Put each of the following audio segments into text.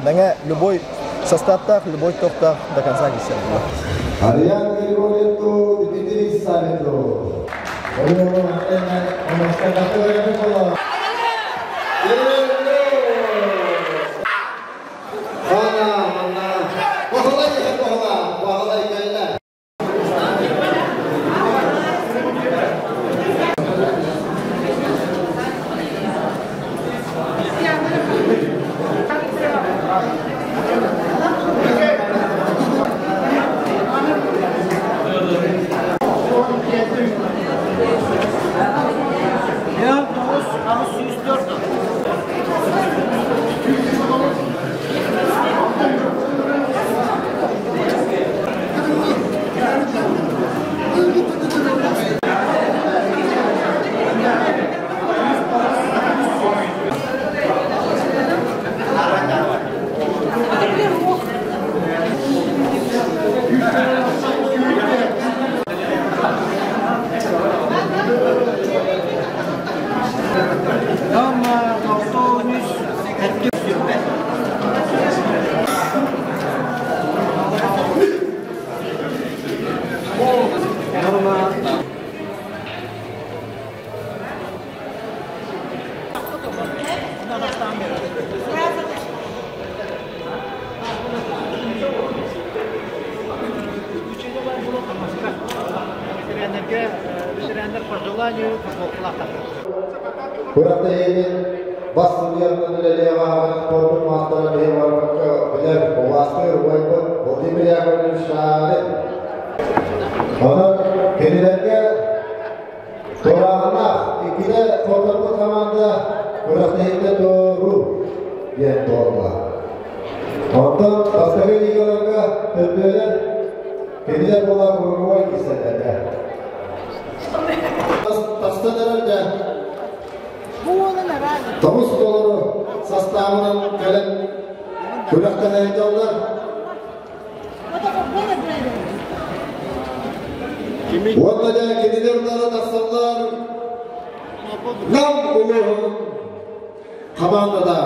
Мэҥэ любой составтаах, любой тохтоох до конца киирсэр. Ариан Григорьевту, Дмитрий Савинов. Күрэхтэһиини бас судьуйатынан үлэлиэҕэ спордун маастара биһи барбакка билэр убаастыыр убайбыт Владимир Яковлевич Шарин. Онон кинилэргэ туорааһыннаах иккитэ хотторбут команда күрэхтэһиитэ туоруу диэн буолла. Онтон бастакы лигаларга төрдүөлэр кинилэр буола круговой киирсэллэрэ. Тастан эрэргэ тоҕус толору састаабынан кэлэн күрэхтэһээйдэллэр. Уонна дьэ кинилэр утары тахсаллар Нам улууһун хамаандата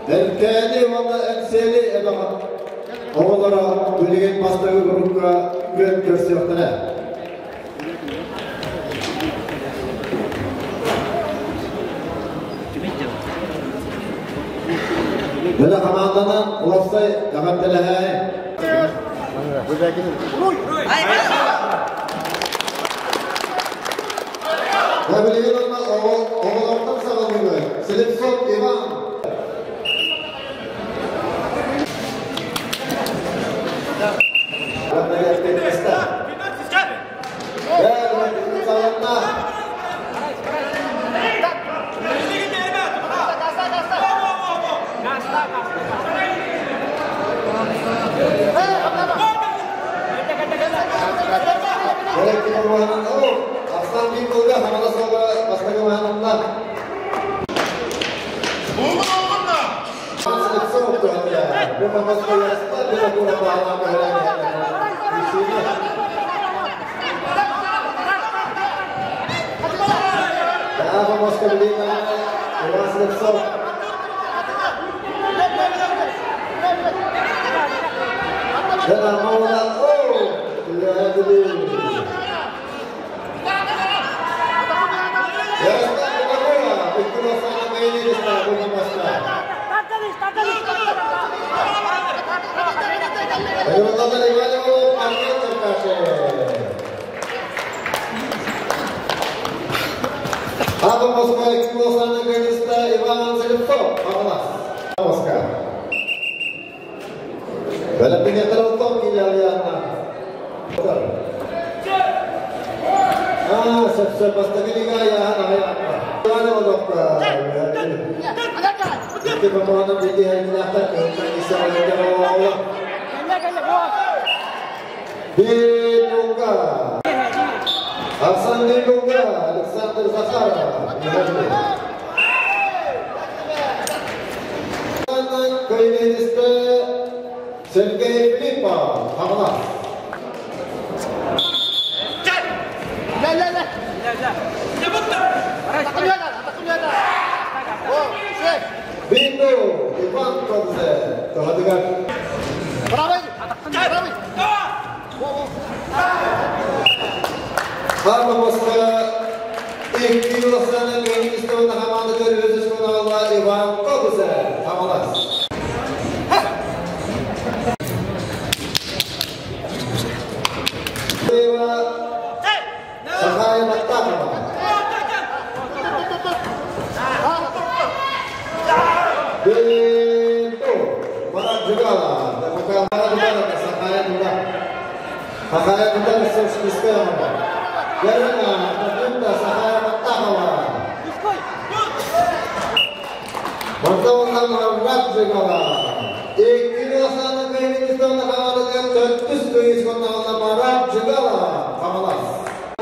Эркээни уонна Эҥсиэли эбэҕэ оҕолоро билигин бастакы группа күөн көрсүөхтэрэ. Бэлэ хамаанданан уопсай эҕэрдэлэһээйин. Билигин онно оҕолортон саҕалыыбыт. Слепцов Иван. Bingo, Иван Кобзев. Туһатыгар. Арма Москва икки Улассана Ленинистовна хамаандатыгар үһүс очкону Иван Кобызев Хаҥалас. Сахая Маттахова. Bintu Marat Jugala dan Marat Jugala Sahaya Tuga. Sahaya Tuga Soskiska. Garana Tercinta Sahaya Mattahova. Wartawan Marat Jugala. Ikki Kayinistana хамаандатыгар төрдүс кыйыс Марат Жигала Хаҥалас.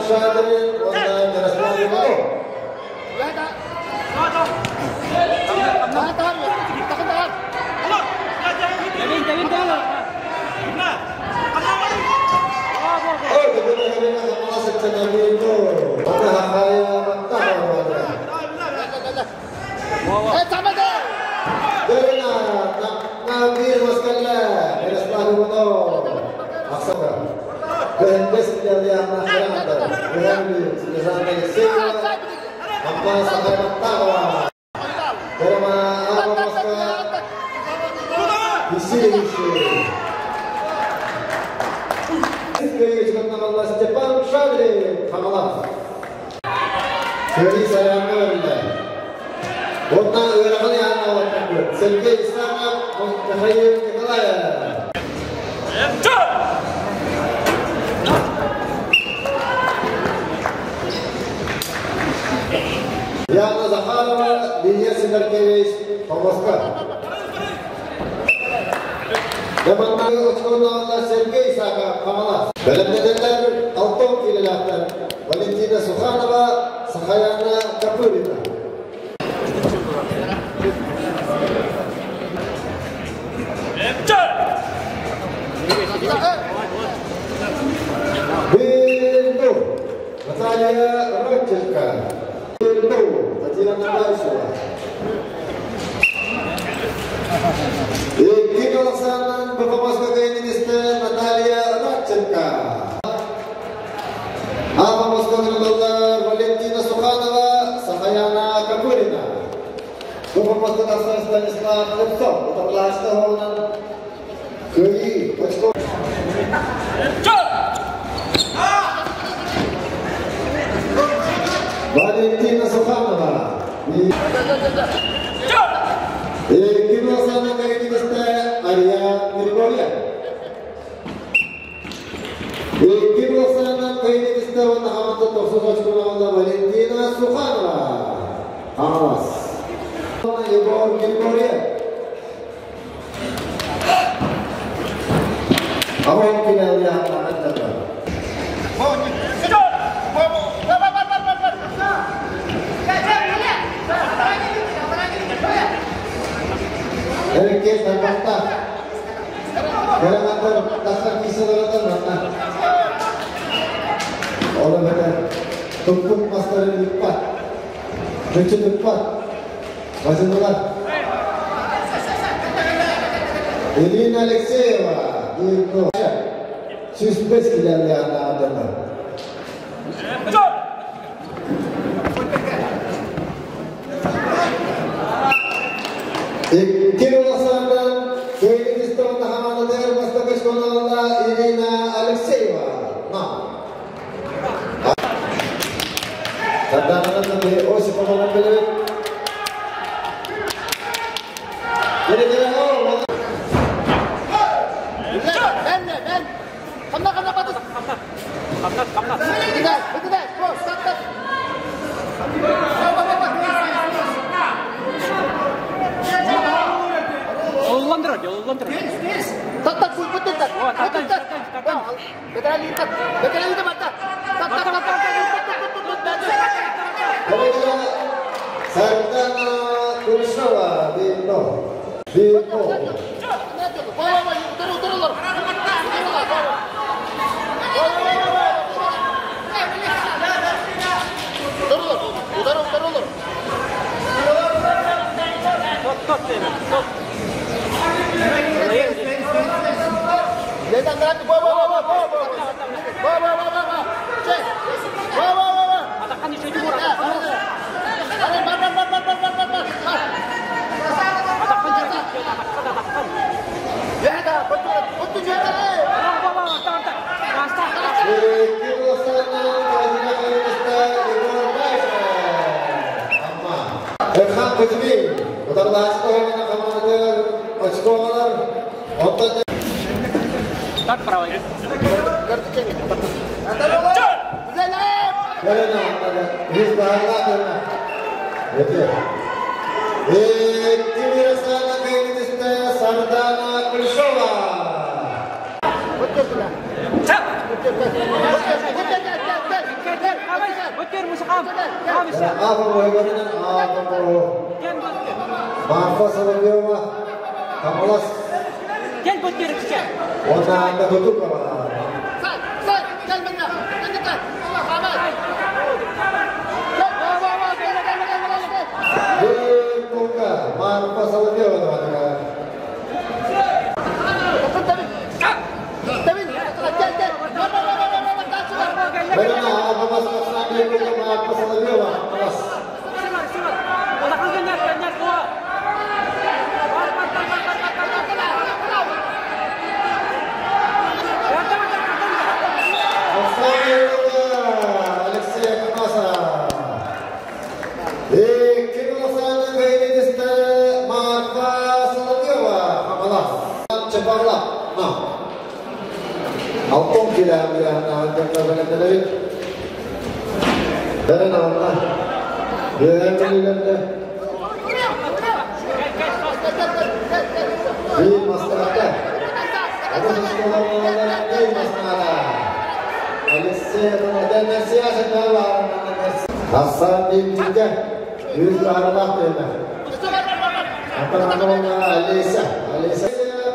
Шадрин уонна Ярослав Иванов. Oh, betul-betul Хаҥалас ыччата Онно Хахая Маттахова. Garana Nabir Maskalla Ярослав Иванов. Ахсака. Бэхэндэс Ильяна Хранда. Бэхэнди Снежана Алексеева. Амма Сахая Маттахова. Гарама Алма Москва. Васильевич. Степан Шадрин, Хаҥалас. Сергей Саянга берилде. Онна ыарахан яанна Сергей Исаков, Михаил Николаев. Яна Захарова, Лилия Сидоркевич, Помоска. Яманнары очкону Сергей Исаков, Хаҥалас. Бэлэмнэтэллэр Алтон килэлээхтэр Валентина Суханова, Сахаяна Капырина. Бинду Наталья Родченко. Бинду Татьяна Лайшева. Икки Александр Бухамаска Министр Наталья Радченко. Ама Москва Валентина Суханова, Сахаяна Капырина. Бухамаска Станислав Лепцов. Утаплашта Холнан. Кыи, очко. Валентина Суханова. И Кирилл Министр Ария Григорьев. И Кирилл Министр Валентина Суханова. Хаҥалас. Егор Григорьев. Авон Эркес тарбақта. Караматтар тахар кисалардан манна. Ола бетер. Туппут мастарын үппат. Мүчү үппат. Базындылар. Ирина Алексеева. Сүүс килән яна адамдар. Икки Уласандан Кыйгызстан хаманадыр Мастакыш конагында Ирина Алексеева. На. Сардананын Осипова билет. Сардана Курышова, Бинно. Бинно. Эрхан Кузьмин, утарылааччы хамаандатыгар очкоҕалар, оттон Так правый. Сардана Кулешова. Марфа Соловьева, Камалас. Она Кутукова. Марфа Соловьева.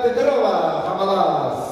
Петрова, Хамалас.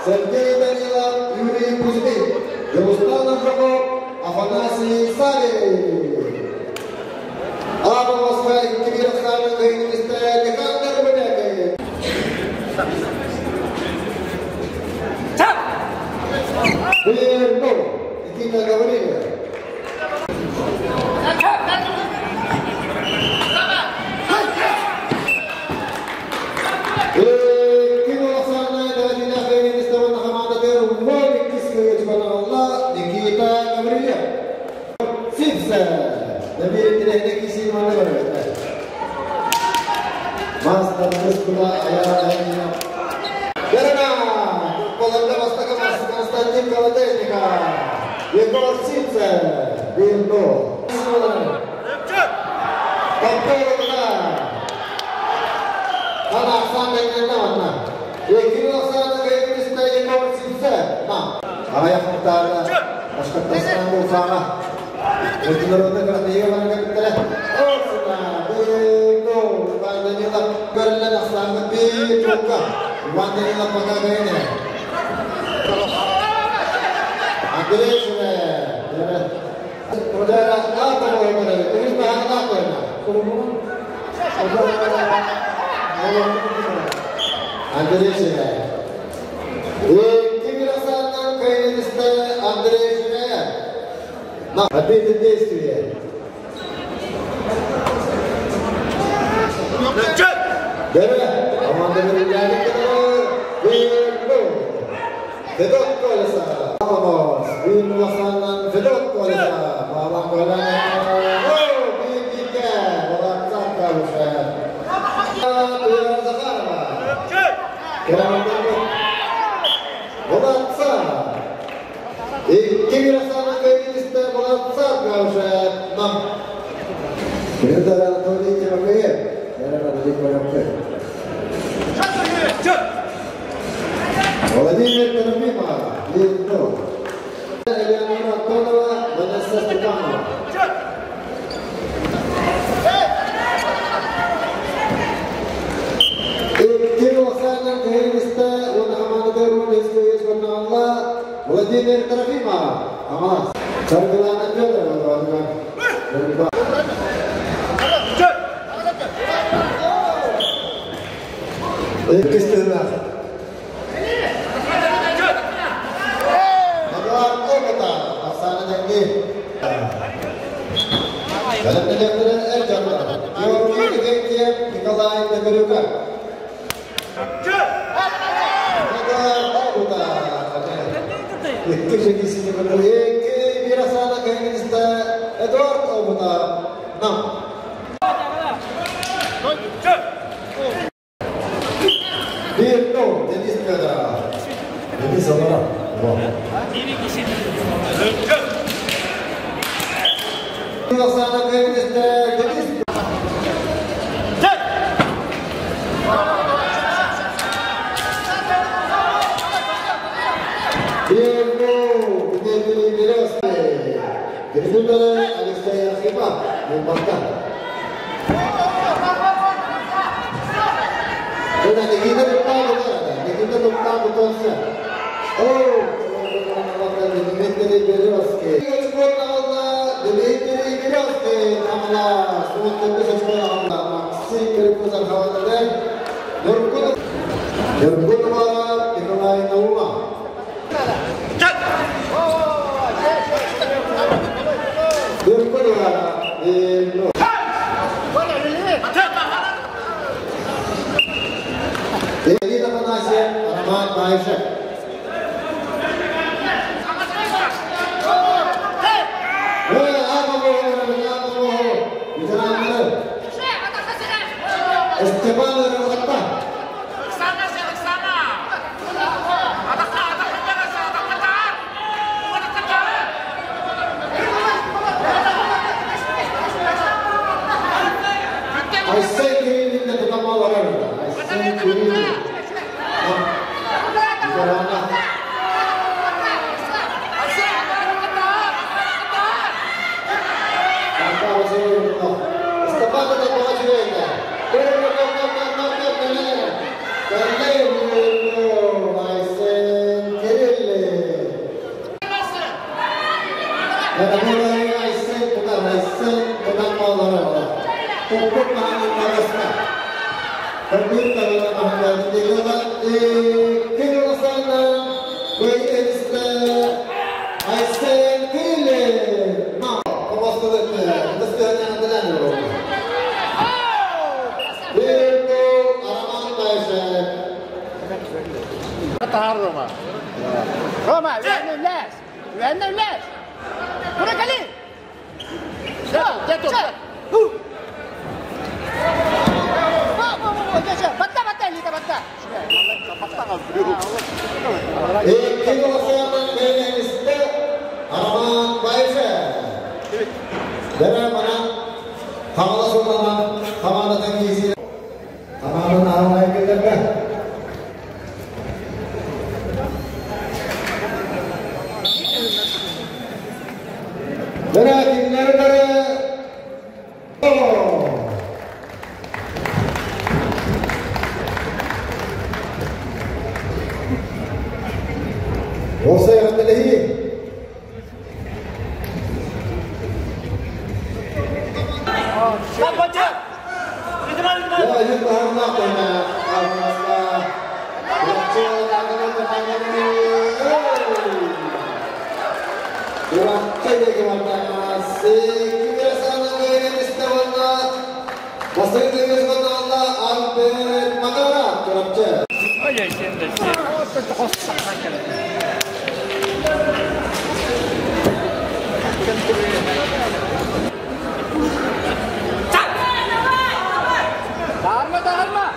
Сергей Данилов, Юрий Кузьмин, Руслан Жуков, Афанасий Савин. Алла Москва, Кирилл Савин, Александр Бунякин. Вернул. Никита Гаврилов. Егор Сивцев, Винно. Аҕыйах хонуктааҕыта Башкортостан Уфаҕа международнай күрэхтэһиигэ баран кэлбиттэрэ. Бинго! Иван Данилов көрүллэн ахсааҥҥа биир кулга. Иван Данилов пока кыайан иһэр. Андрей Шевер. Удара Андрей Шевер. Икки гражданнан кайынысты Андрей Шевер. Ответит действие. Дөрө, команда Федот Колеса. Vamos, Вин Федот Колеса. Балан Балан. О, Бикике, Балан уже. Захарова. Молодца. Икки гражданнан кайынысты Молодца уже нам. Передали Анатолий Тимофеев. Анатолий Тимофеев. Владимир Трофимов, Литву. Элеонора Антонова, Ванесса Степанова. Кирилл Оксана Кириллиста, он команда Румынского Владимир Трофимов. Амалас. Саргылана Федорова. Иккистыһынаах. Эдуард Опыта, Оксана Денги. Бэлэмнэлэхтэрэ эр дьоннор. Георгий Викентьев, Николай Дегорюка. Эдуард Опыта. Икки жекисini икки бир Оксана Кириллиста, Эдуард Опыта. Нам. Бирно, Денис Федоров. Денис Алара. Оксана Кириллиста, Денис. Бирно, Дмитрий Березкин. Передали Алексей Архипов. Мумбарта. Никита Никита Туктагутовся. О, Дмитрий Березкин. Дмитрий Березкин. Амала, Максим Перекузан Хаванаден. Нуркутова Николай Наума. Нуркутова Леонид Афанасьев, Роман Баишев. Степан Рахатта. Айсен Кириллин тутамалар. Айсен Кириллин. Roma. Roma, لعنا ولاش لعنا ولاش كرة عليه. Осы ағатталахи. Ya yun Darma darma.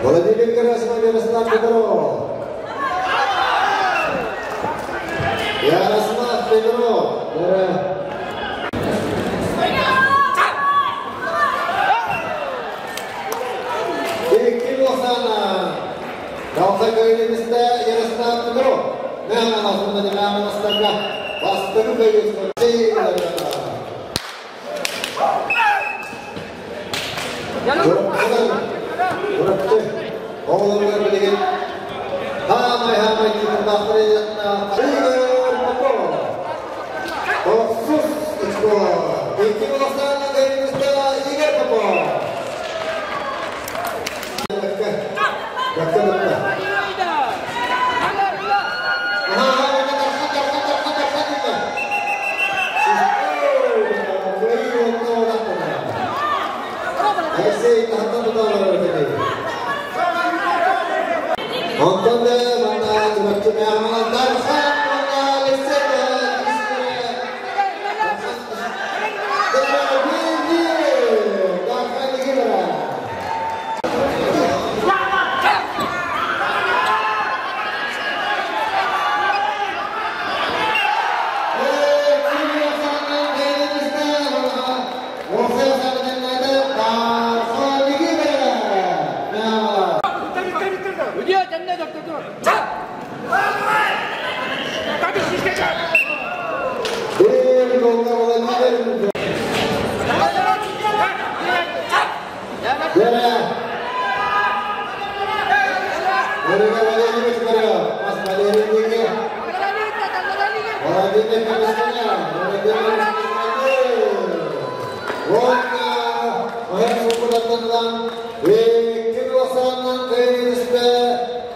Владимир Герасимов, Ярослав Петров. Ярослав Петров. Ярослав Петров.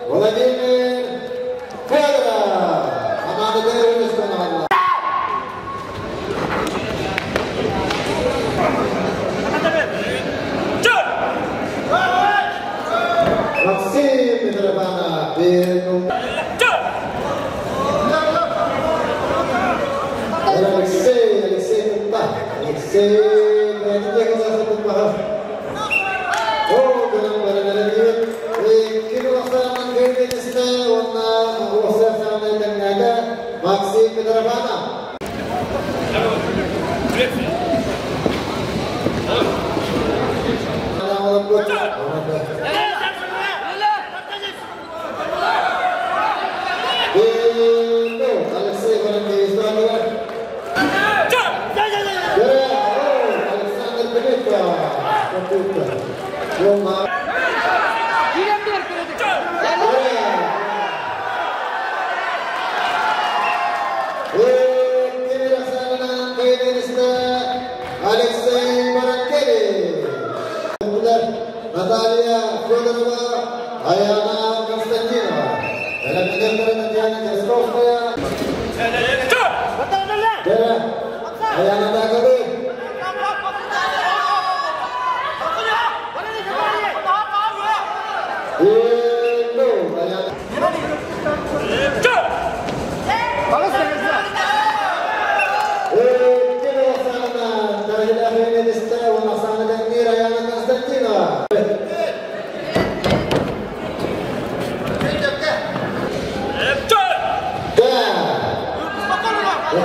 Владимир Федоров. Максим Митрофанов. Алексей, Алексей Купа. Алексей, Максим Митрофанов. Алексей Александр Пелетко. Алексей Баранкевич. Наталья Федорова, Аяна Константинова. Татьяна Терсковская. Аяна Дагады.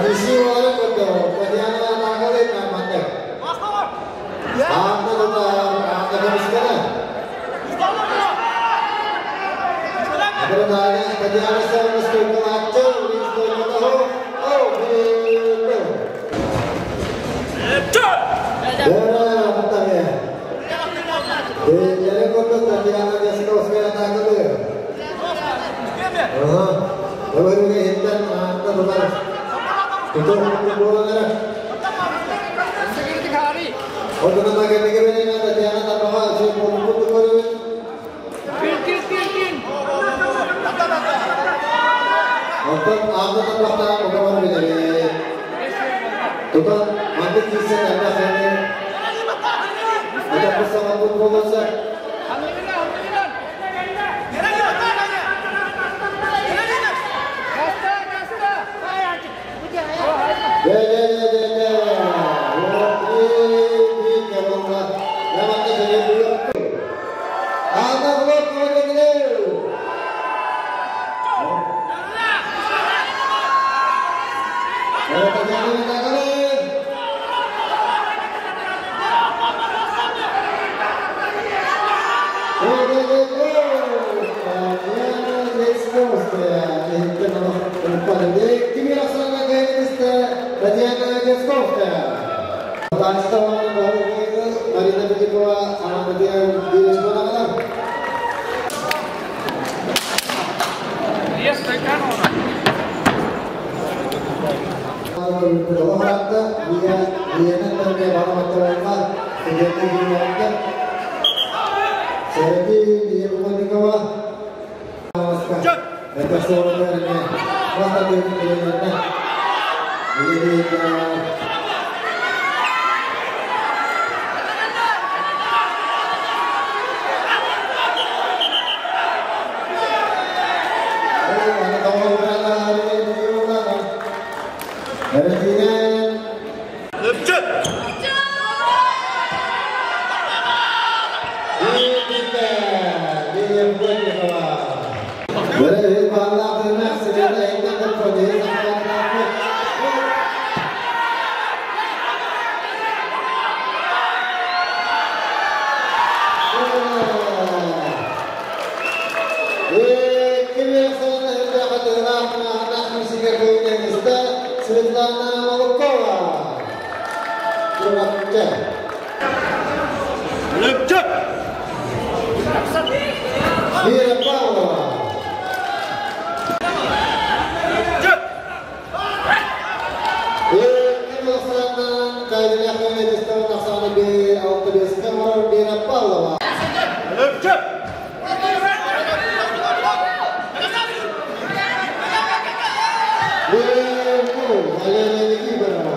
Кисиолары көрдө. Татьяна атакалыыр маннык. Аанна тутар, аанна көмүскэнэр. Татьяна Саввина стойкалааччы, стойкалаһу. О, било. Бера, Бэйэлэрин курдук Татьяна Дьясковская атаакалыыр. Аха. Көбөрүгэ иһиттэн аанна тутар. Тутар курдук буолан эрэр. Отунан кэннигэ бэлиэнэ Татьяна тарбаҕа үчүгэй буолбут курдук көрөбүт. Онтон аанна тарбахтаах угабар билэбит. Тутан маннык киирсэн элбэх киһини Атаппыт саҥарбыт буолуон сөп. Дэ-дэ-дэ-дэ-дэ. Анна Хлопкова Татьяна Десковская. Марина Филиппова, Анна Светлана Молокова. Вера Павлова. Вера Павлова. Валерия Никифорова. Валерия Никифорова.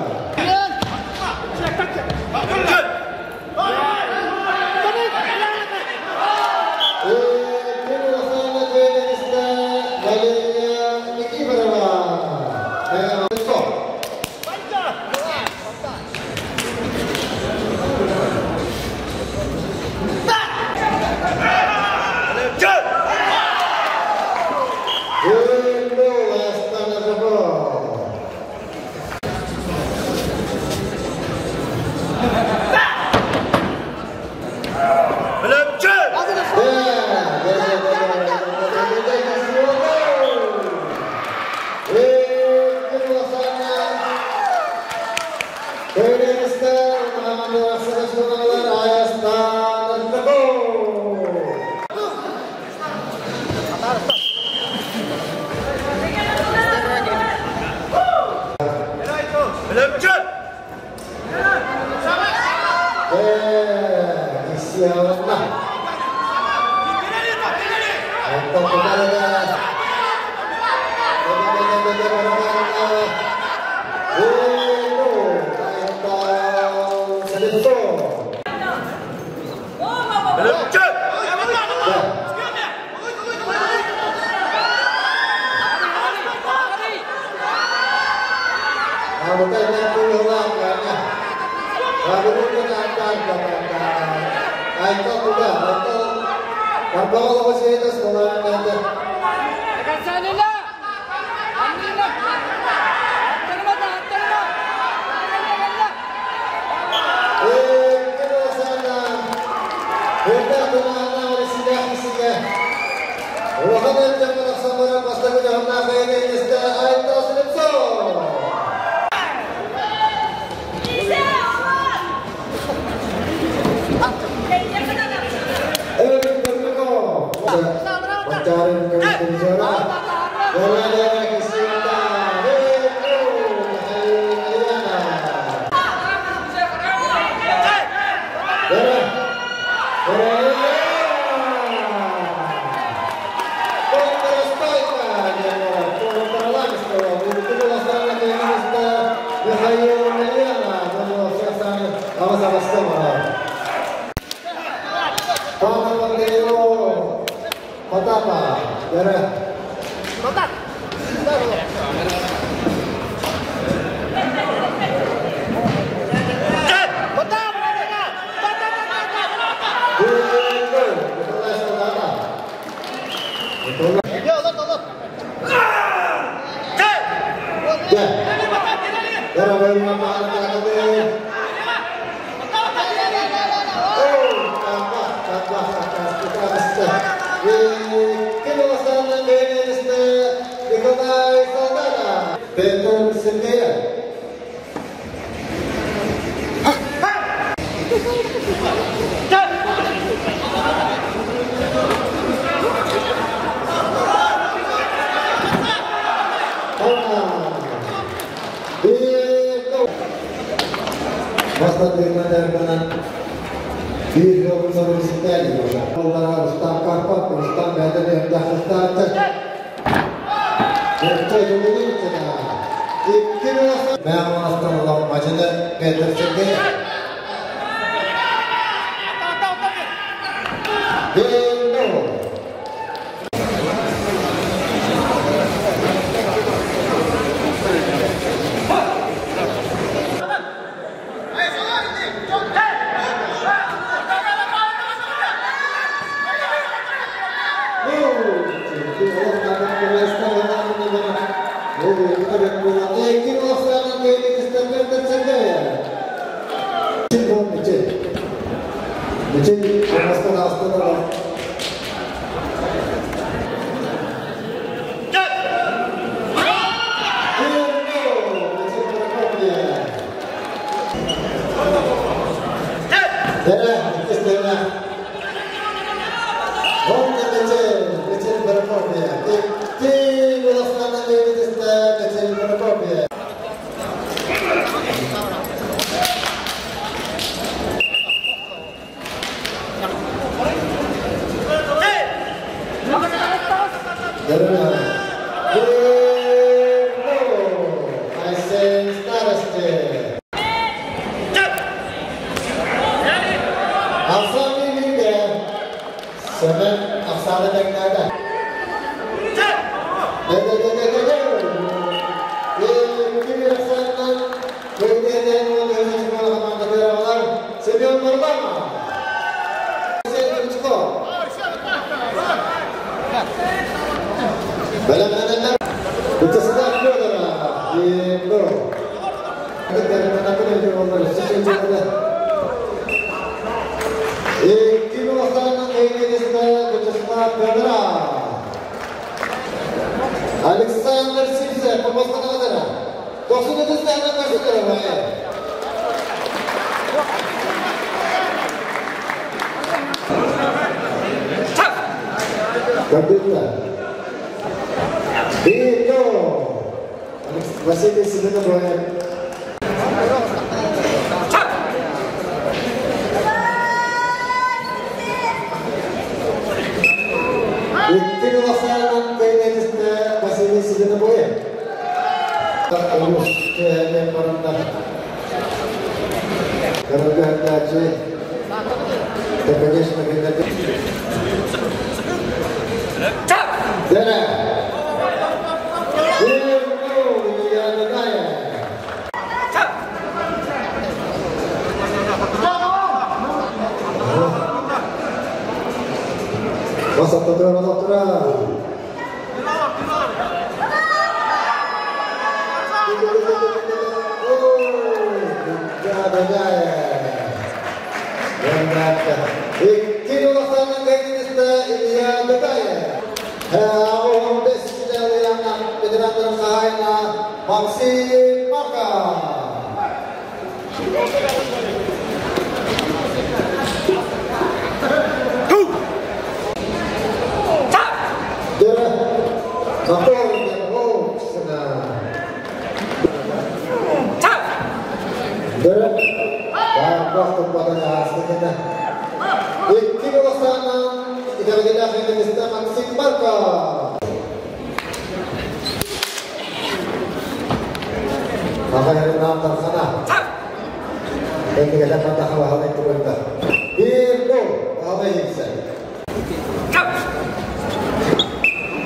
Илья Гагаев.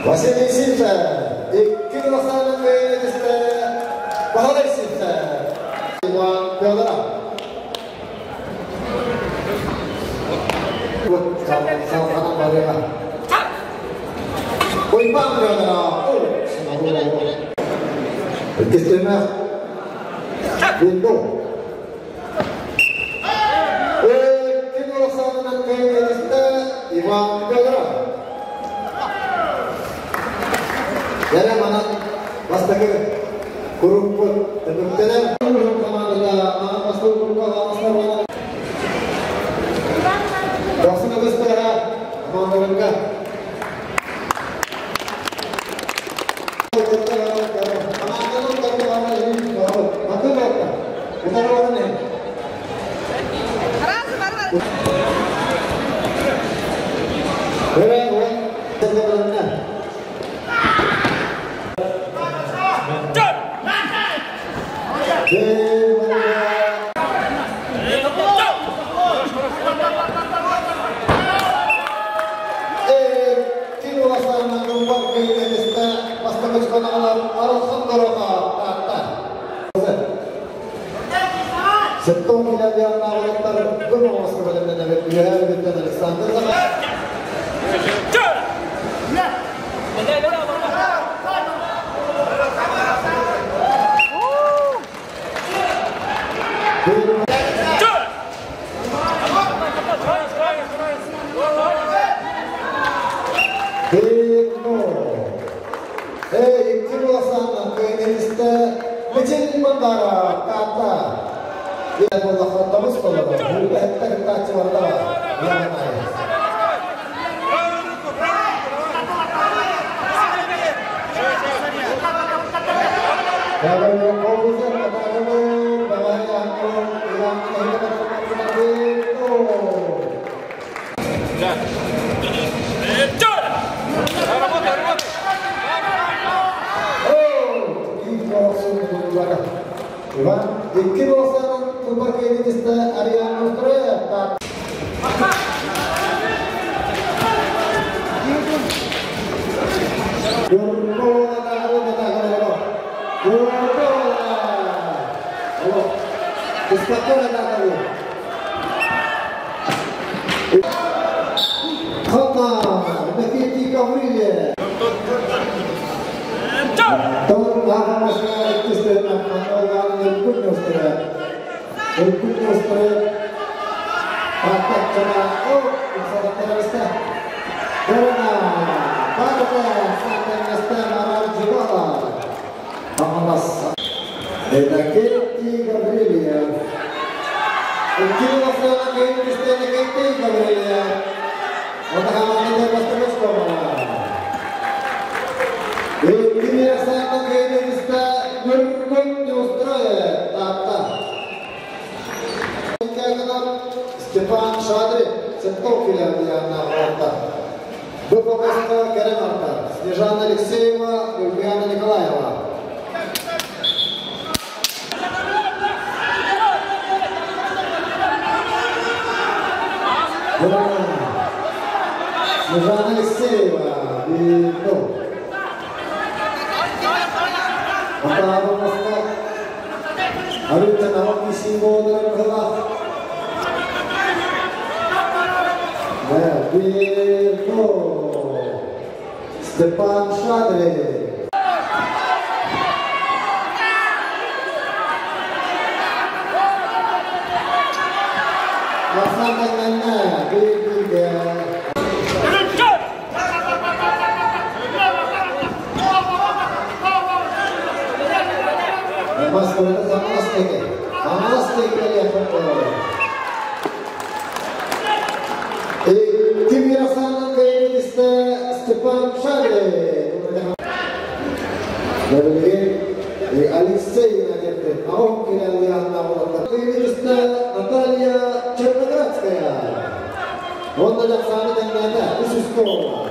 Василий Сивцев, икки голосанын бэйэтисте Баһылай Сивцев, Иван Федоров. Салханан барыга. Уйбан Федоров. Иккистемэх Бинго. Икки голосанын бэйэтисте Иван Федоров. Дәрә манан бастакы куруппут түмүктэнэр. Командада манан бастакы курупка хаамыстар Дохсун ытыстыга командаларга. Шагре. Алексей Надеждин, а он Наталья Черноградская. Он на Оксана Дагната, Усускова.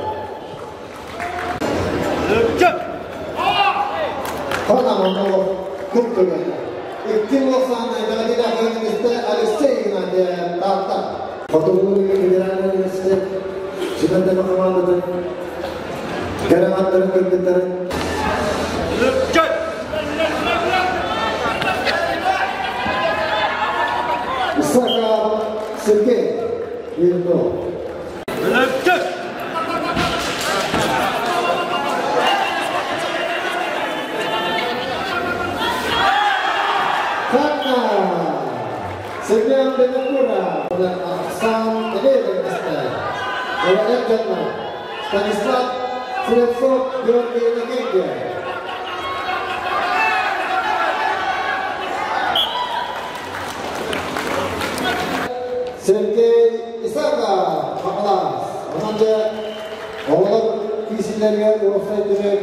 Алексей Исаков Сергей Ильнов. Ханна Сергей Бенакура. Оксан Станислав Слепцов Георгий Иннокентьев. Сергей Исаков, Мақалас. Онан же оғылыр күйсілерге орысай дүрек.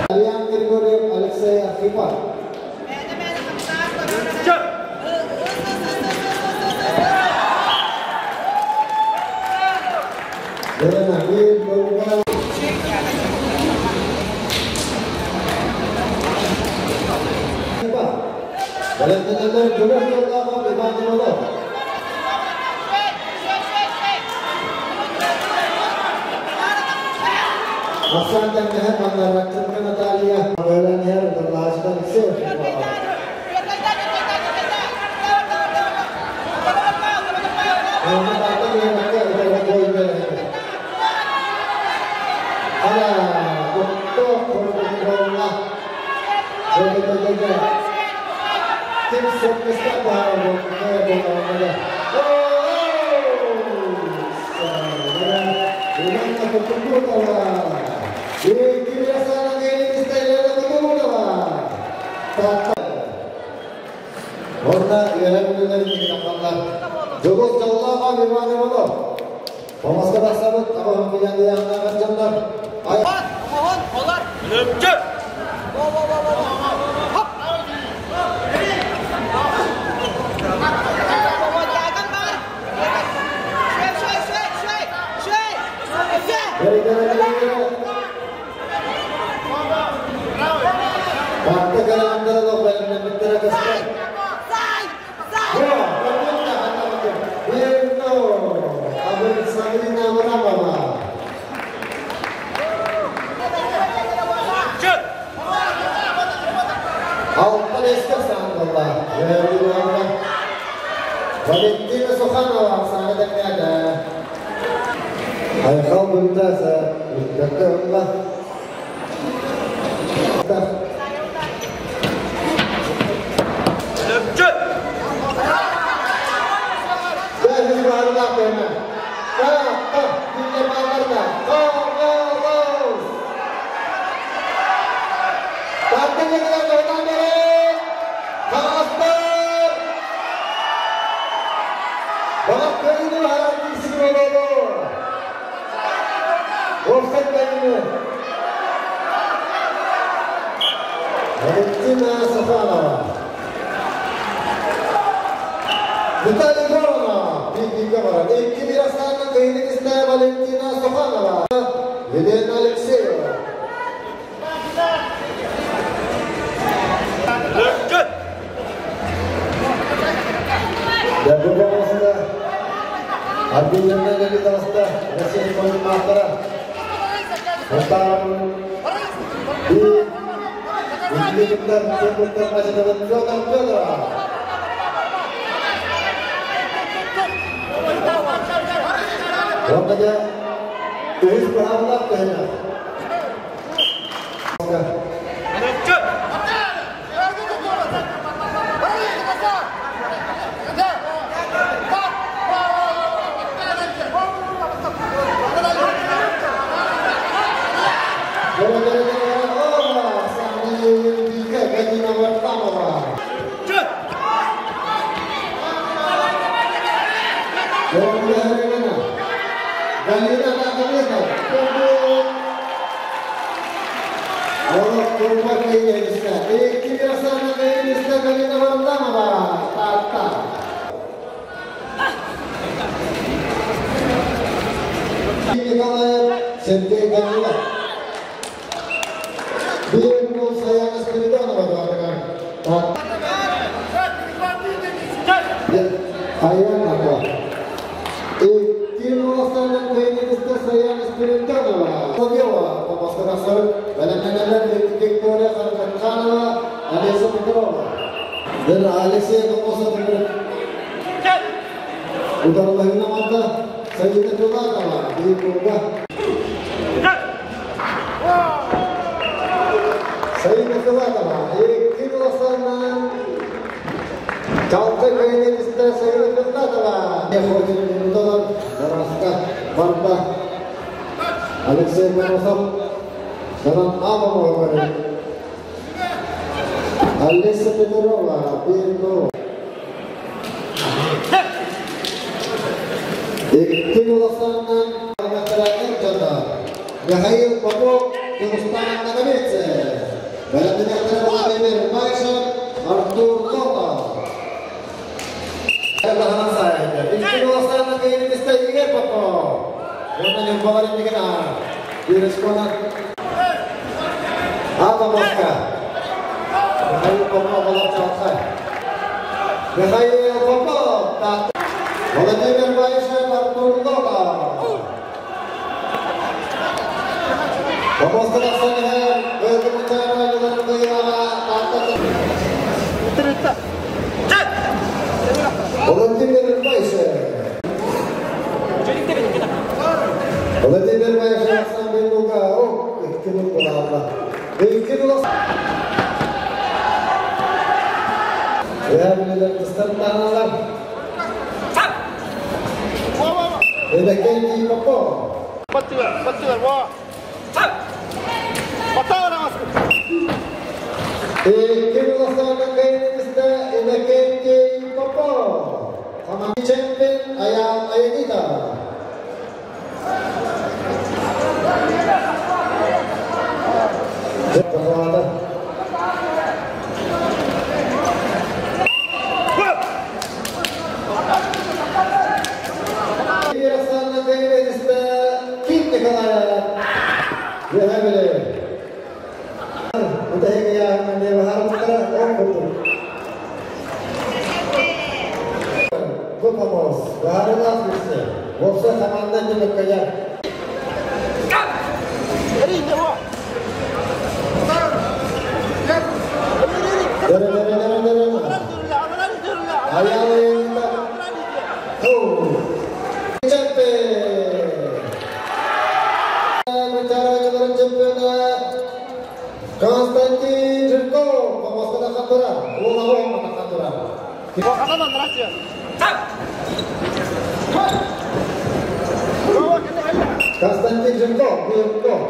Алиян Григорьев, Алексей Архипов. Валентина Суханова, Оксана Дагняда. Айхал Бунтаса, Дакарла. Валентина Сафанова. Виталий Воронов, Валентина Суханова, Елена Алексеева. Galina. Аянова. Икки уластанын кыйынытыста Саян Спиридонова. Соловьева помосканасыр. Бәлемненелер Виктория Харкатханова, Олеся Петрова. Дер Алексей Помосов Ударлагына манта Саида Филатова. Бейкулга. Саида Филатова. Икки уластанын Чалты кыйынытыста Саида Филатова. Ходин Зараска Барба. Алексей Морозов. Даран Абамова. Олеся Петрова. Бирко. Икки уластанын Михаил Попов, Кыргызстан Наговице. Владимир Майшев, Артур Лотов. Икки уластанын кыйынытыста Игорь Попов. Онан юбаларын деген Бирискона. Абамовка. Михаил Попов алып. Михаил Попов. Владимир Байшев, Артур Лотов. Владимир Байшев. Владимир Байшев Асан Бейлуга. О, икки булалла. Икки була. Я билер кыстартаналар. Элекенди Попов. Баттылар, баттылар, ва. Батар Икки уластанын кыйынытыста Иннокентий Попов. Команда чемпион Аян Аянитов. Тоқлады. Ким Николаев. Вопса команда немеккая. Дере, дере, дере, дере. Аялында. Чемпион. Чемпионы Константин Жирков. Помоскада кандыра. Улава кандыра. Константин Жирков. Жирков.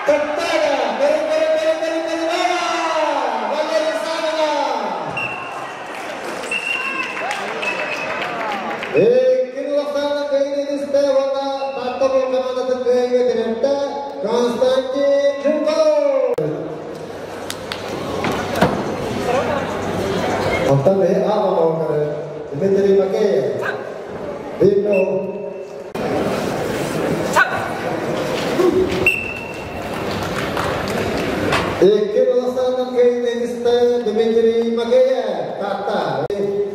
Топтага. Бере, бере, бере, бере, бере. Валерий Савинов. Икки уластанын кыйынытыста вона Таттабыл командатын кыйынга тирепте Константин Жирков. Онтан бе Абамов Дмитрий Макеев. Бинго. Икки уластанын кыйынытыста Дмитрий Макеев. Татта.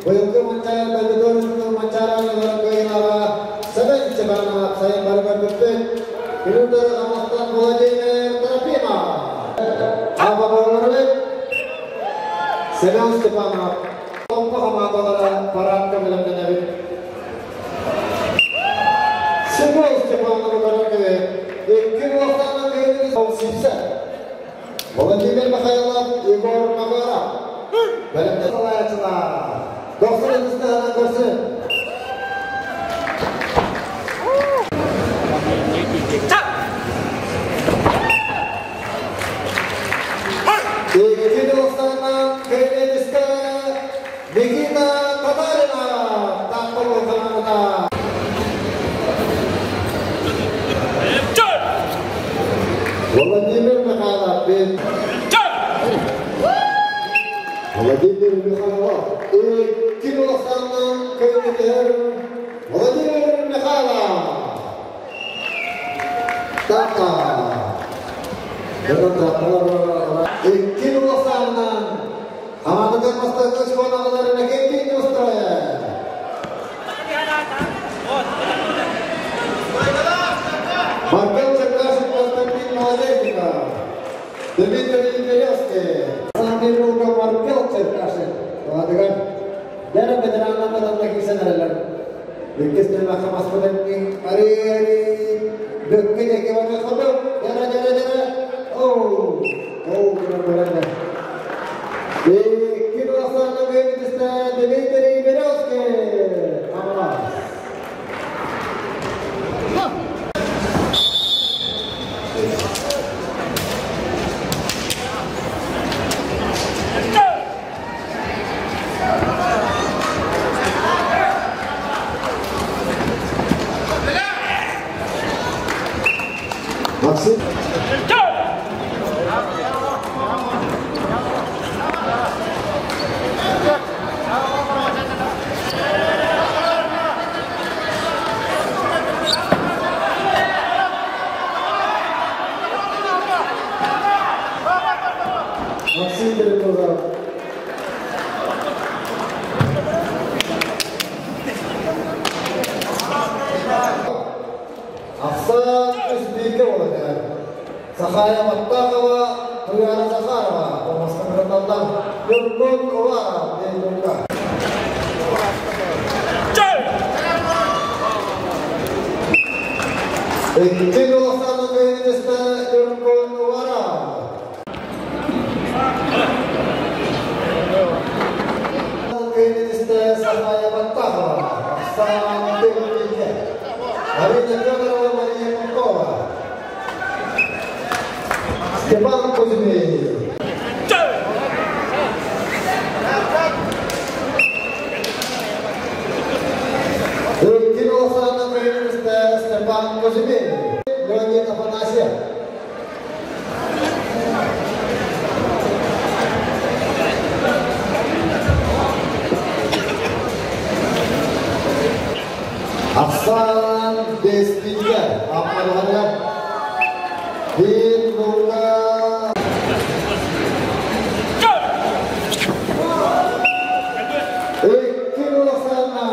Быйылгы манчар дойдудун манчараны кыйынага Сәбән Чебанов сайын барыбар бүппет. Минутары Камастан Владимир Трофимов. Абамов Семен Степанов. Томпо командалары парадка билимденебит. Семен Степанов көрөргө икки уластанын кыйынытыста Сипсе. Владимир Михайлов, Егор Макаров. Билимде салаячылар. Doksan görsün. Икки уластанын кыйынытыста Никита Татаринов. Таттыбыл командада. Владимир Михайлов. Владимир Михайлов. Икки уластанын кыйынытыр Владимир Михайлов. Тата. Икки уластанын бастакы очкону Иннокентий Неустроев. Маркел Черкашин, Константин Молодежников, Дмитрий Березкин. Саамай булга Маркел Черкашин. Оладыгар. Дәрі ветеранлар да кийсен эрэллэр. Иккис түһүмэххэ маспытын ари бөккө диэки баран ходу. Дәрі, дәрі, дәрі. Оу, оу, көрөн. Икки голосарны көйбүтүстэ Дмитрий Березкин. Амалас. Максим. Максим Перекозов. Ахсан Үзбеке болады. Сахая Маттахова, Туяна Захарова, Помаскан Юркун Уваров, Дейдунга. Икки голосаны көйнесті Юркун Уваров. Көйнесті Сахая Маттахова, Ахсан Бекке. Марина Федорова, Мария Кункова. Степан Кузьмин. Икки голосаны көйнесті Степан Кузьмин. Леонид Афанасьев. Ахсан Беспилге. Аммалғаныр. Bir nokta. Икки голосана.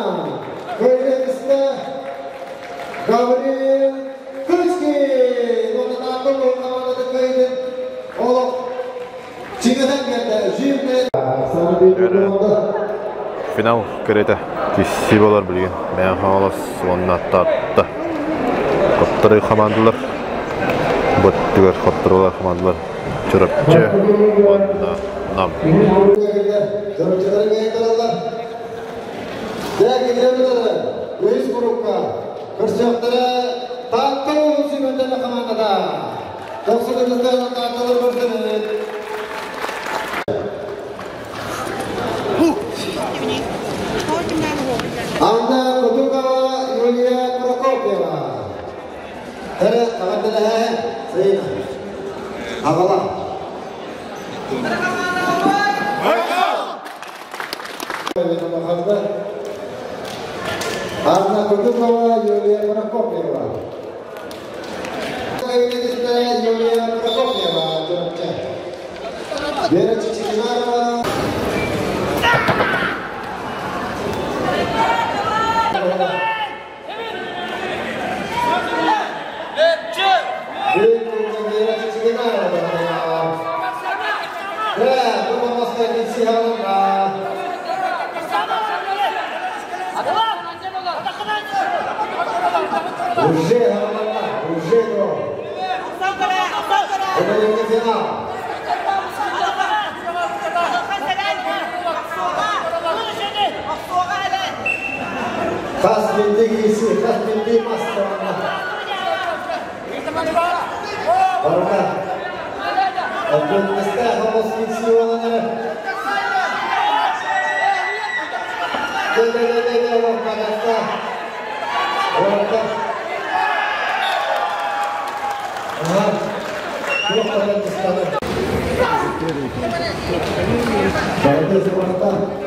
Көйнесті Гаврил Кычкин. Оның аты командады көйден. Олық чигеден келді. Жирне. Ахсан bir команда. Финал көрөтө. Кисси болар билген. Мен хаалас онна татта. Коттары командалар. Боттугар коттарылар командалар. Чурапчы. Онна нам. Чурапчылар кейдіралар. Дәк кедерелер. Өз группа. Көрсөктөрө Татты сүймөндөрү командада. 99 таттылар көрсөтүлүт. Анна Кутукова, Юлия Прокопьева. Тәрі ағаттылы Саина. Ағала. Анна Кутукова, Юлия Прокопьева. Юлия Прокопьева. Вера Чичикинарова. Уже уже до. Это финал. Хас билди киси, хас билди маска. Барка. Әппетместе хабас киси оланары. Де-де-де-де-де, Барка. Барка. Ага. Yok kadar kıskanır. Barka Barka.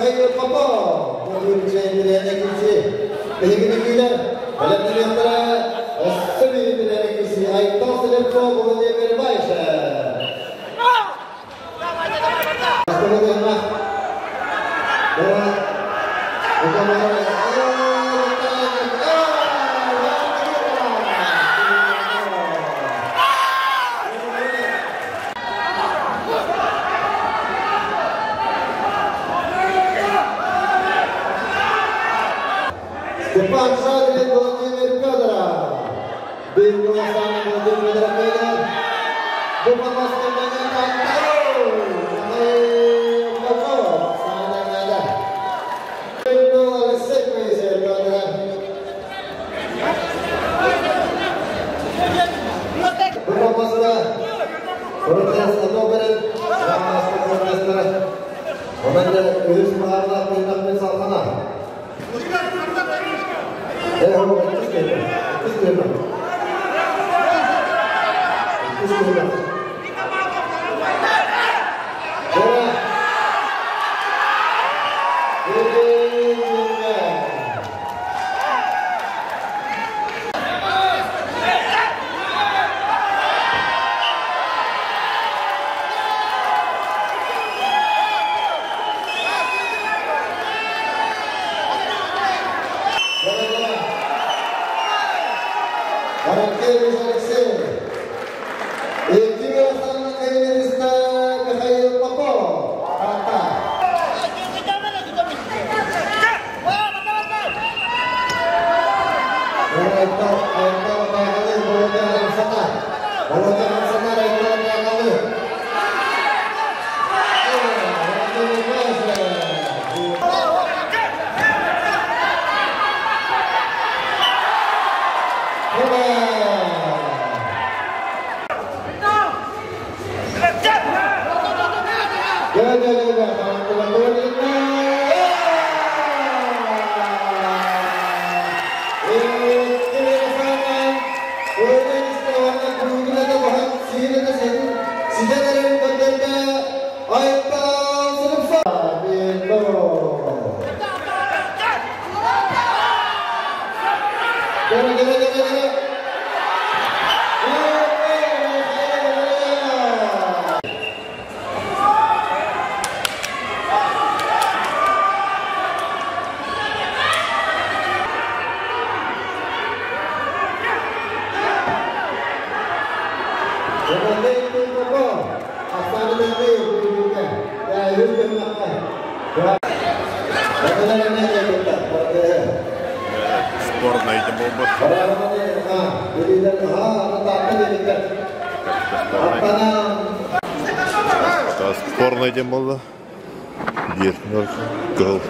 Михаил Попов. Владимир Байшев. Степан Шадрин, Владимир Федоров. Владимир Федоров. Спорный день был. 1-0. Гол.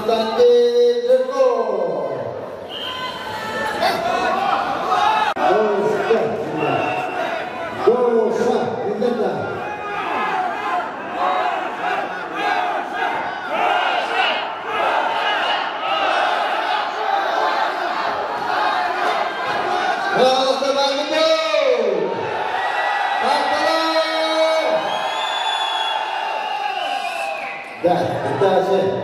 Константин Жирков. Да, даже.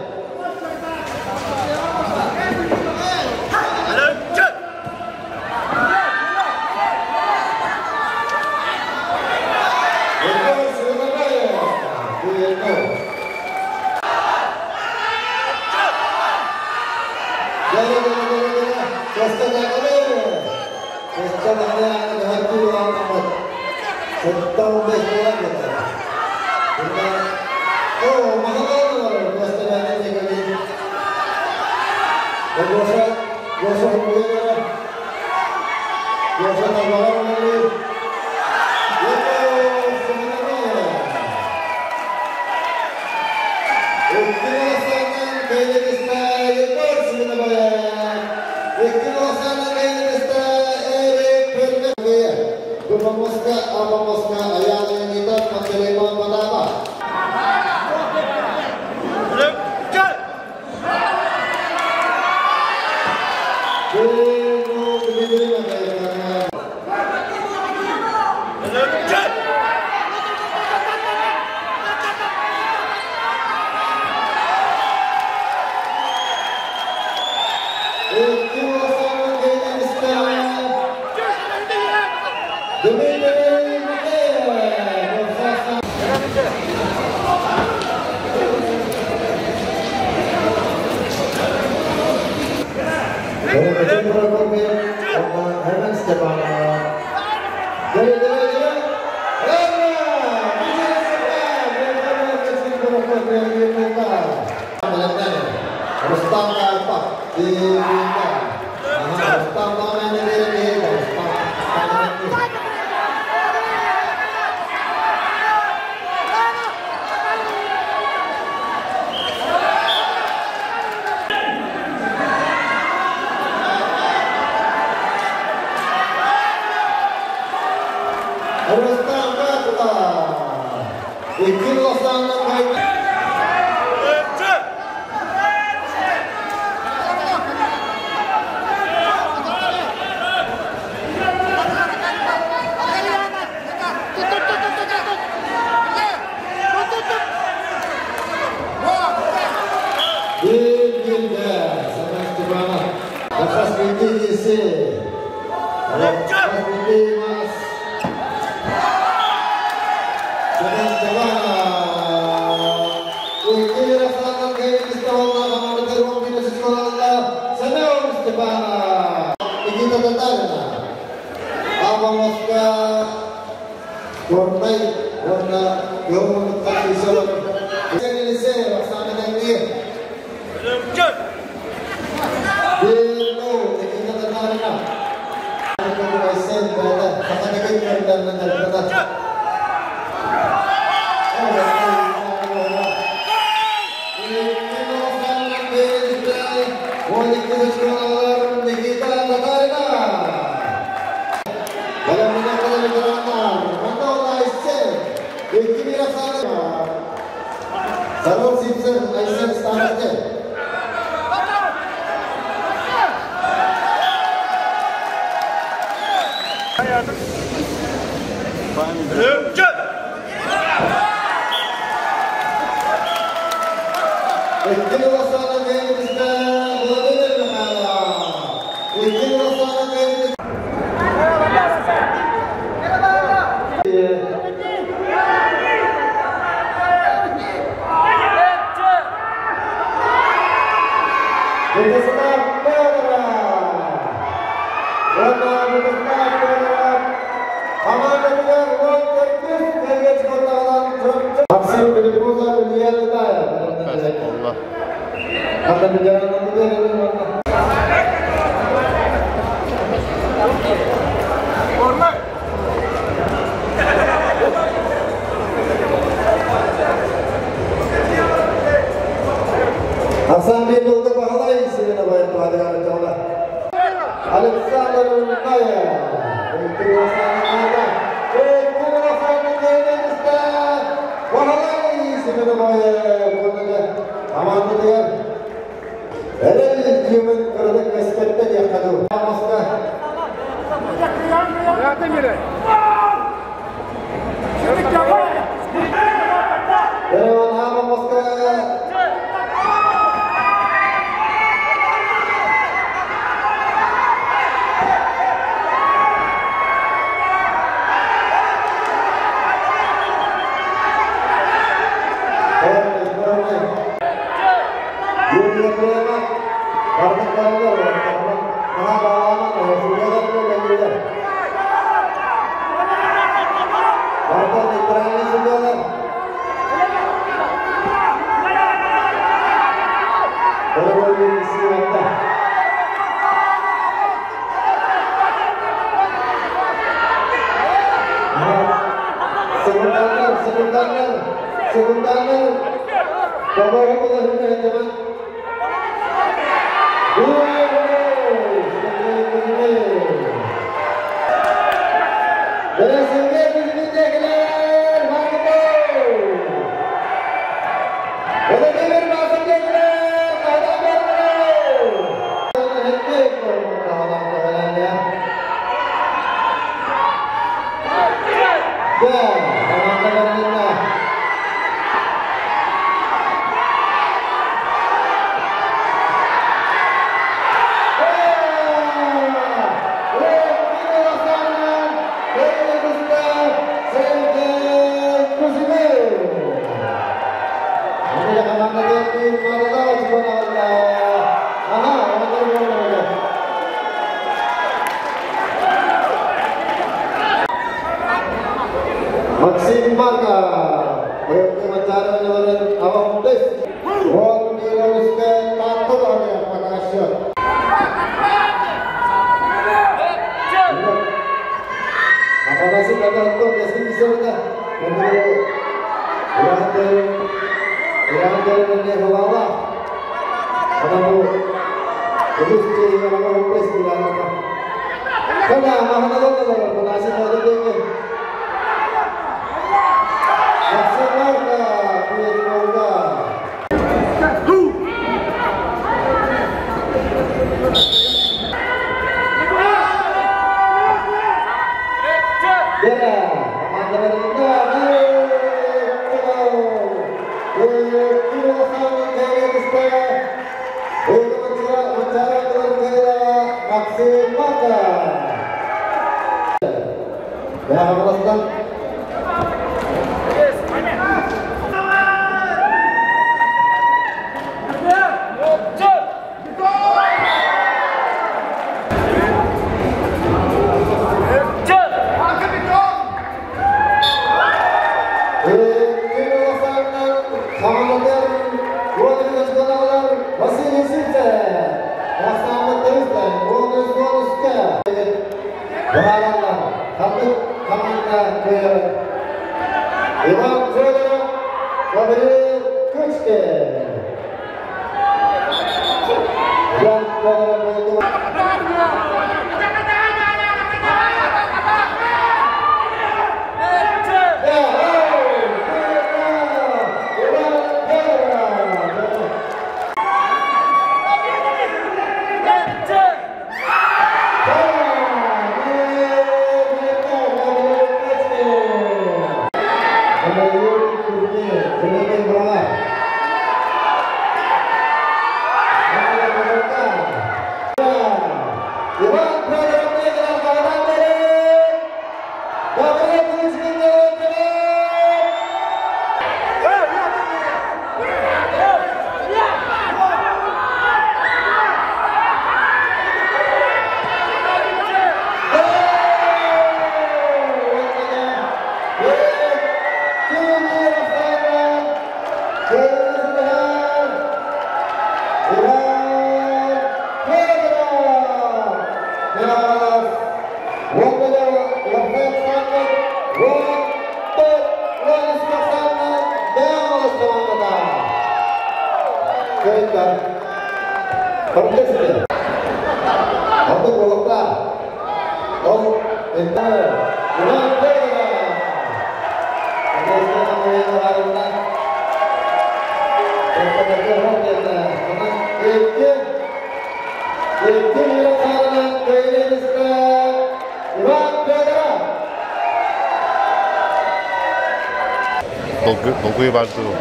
Долгуй бар дуу?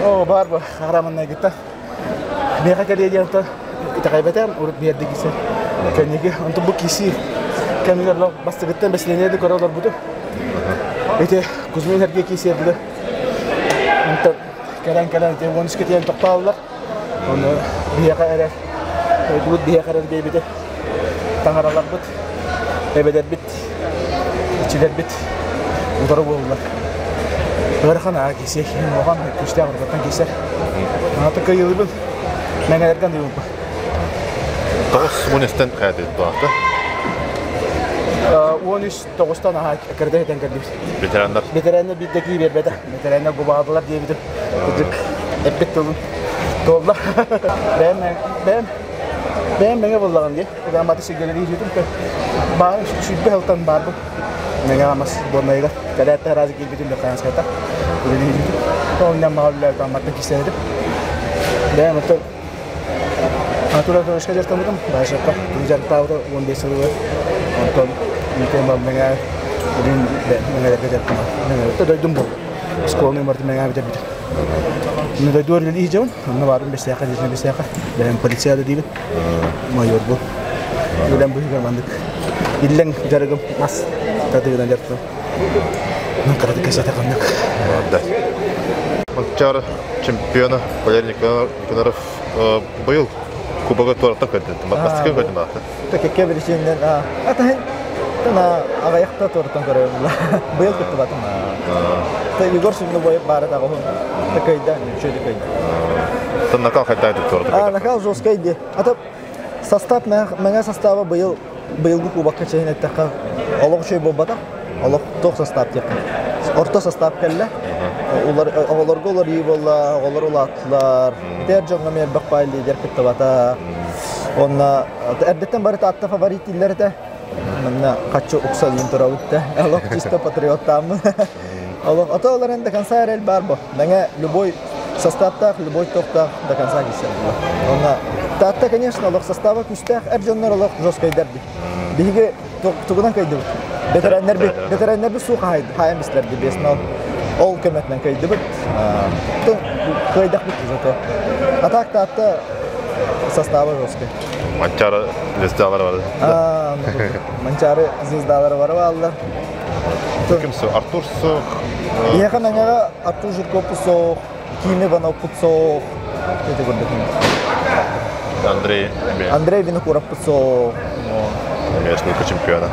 Оо, бар бу, хараманнайгыта. Миэхэ кэлиэ диэн итэҕэйбэтэ, урут биэрдик ise. Кэнниги, онтон бу киси кэмигэр бастыгыттан бэсилиэнэ да көрө олорбутум. Ити Кузьмин Сергей киисиэрдилэр. Онтон кэлэн кэлэн ити 13 тиэн тохтооллор. Оны биһиэхэ эрэ Дойдубут биһиэхэ эрэл биэрбитэ. Таҥараларбыт, эбэлэрбит, иччилэрбит утары буоллулар. Ыарахан аа киирсиэ, улахан күүстээх уруккаттан киирсэр. Ата кыайыылыыбын мэҥэлэргэ аныыбын. 9 10 истэн хайатыт баата. 13 тоҕустан аһаа кэрдэ этэн кэллибит. Ветераннар. Ветераннар биирдэ кии биэрбэтэ. Ветераннар губаадылар диэбитим. Кырдьык эппит тылым туолла. Бэйэм бэйэм бэйэм мэҥэ буллаҕым дии. Грамота сиргэлэрии житим баар 20 сылтан баарбын. Мэҥэ Амас буоннайыгар кэлээт разы киирбитим Леханскайта. Үлэлии житим. Тоҕунньан маҕа үлэлээбит Амматтан кистэнэрим. Бэйэм оттон Анатолий Анатольевичка дьарыктаммытым, Баишевка. Кини дьарыктаабыта 15 сылыгар. Онтон Митя Мэҥэ билин Мэҥэлэргэ дьарыктанар. Мэҥэлэргэ дойдум буолла. Оскуоланы барытын Мэҥэҕэ бүтэрбитим. Мин дойдубар үлэлии сылдьабын. Онно баарым Бэстээххэ, дьиэтинэ Бэстээххэ. Бэйэм полиция да диибин. Майорбун. Үлэм быһыыга маннык иллэҥ дьарыгым мас тардыгынан дьарыктанам. Онон кыратык кэпсэтэ ханнык. Манчаары чемпиона Валерий Никоноров быйыл кубогы туораттан көрдүн. Бастакы көрдүм аата. Кэккэ биричииннэн атаһын тана аҕыйахта туораттан көрөбүн. Быйыл кыттыбатым. Егор Суннубой баара таҕыһын кыйда, үчүгэй кыйда. Тон накал хайдаа туората. А накал жесткай ди. Ата состав мэҥэ состава быйыл быйылгы кубокка чэйин эттэххэ олох үчүгэй буолбатах. Олох туох состав диэххэ. Орто состав кэллэ. Оҕолорго уларыйыы буолла, оҕолор улааттылар. Ити эр дьоҥҥо эмиэ элбэх баай лидер кыттыбата. Уонна эрдэттэн бары Таатта фаворит дииллэр этэ. Манна хаччы уксалыын турабыт да. Олох чисто патриоттааммын. Олох ото олор до конца эрэл баар бо. Мэҥэ любой составтаах, любой тохтаах до конца киирсэр буолла. Онно Таатта, конечно, олох состава күүстээх, эр дьоннор олох жесткайдар би. Биһиги тугунан кыайдыбыт? Ветераннарбыт, ветераннарбыт суох хаайан бистилэр бесин ол көмөтүнэн кыайдыбыт. Кыайдахпыт зато. А так Таатта состава жесткай. Манчары звездалары бар. Манчары звездалары бар бааллар. Ким суох? Артур суох. Биһиэхэ Мэҥэҕэ Артур Жирков суох, Ким Иванов суох. Ити курдук. Андрей Андрей Винокуров суох. Местный чемпиона.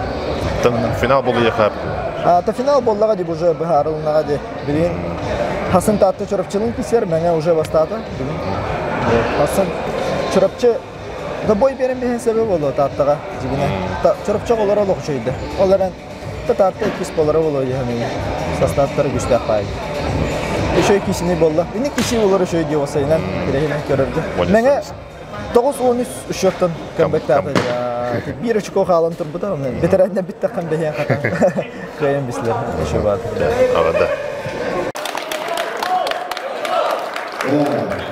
Там финал был ехап. А, то финал буоллаҕа дии уже быһаарылыннаҕа дии. Билигин Хасан Таатта Чурапчылын кисер, Мэҥэ уже бастаата. Бүгүн. Хасан Чурапчы да бой биэрэн биһэн себе буолуо Тааттаҕа дьигинэ. Чурапчы оҕолоро олох үчүгэйдэр. Ол эрэн Таатта иккис буолара буолуо дии Составтара күстээх баай. Үчүгэй киисини буолла. Инник киси болар үчүгэй дии осайынан тирэһинэн көрөргө. Мэҥэ 9-13 счеттан кэмбэктаата. Биир очко хаалан турбута. Ветераннар биттэххин бэһиэн хатан. Кыайан бислер. Еще баар. Ага, да.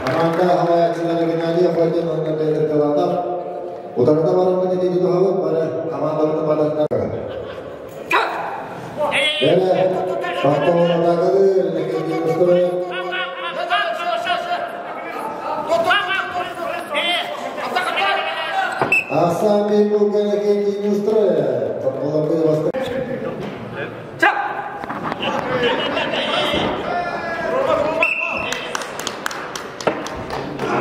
Команда халаячылары Геннадий Охотин уонна Петр Галанов утарыта барарбыт ити тутуһабыт бары командаларын барарынан Бele, Пахталар атакалыыр, Некентин Асан Бейбулка Некентин устроя. Топполарды басты.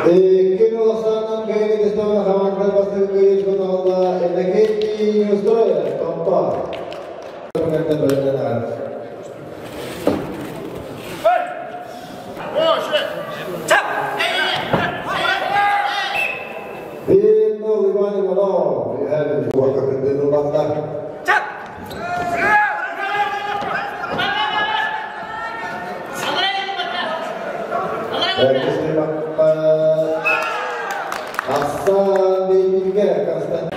Икки Улахсаанан кыайыы тестовы хамаанда бастакы кыайыы көтөҕүллэ Иннокентий Неустроев, Томпо. Биннол Иван Иванов, үһэ кыттыыны ылбатта. Асан Бейбилге Константин.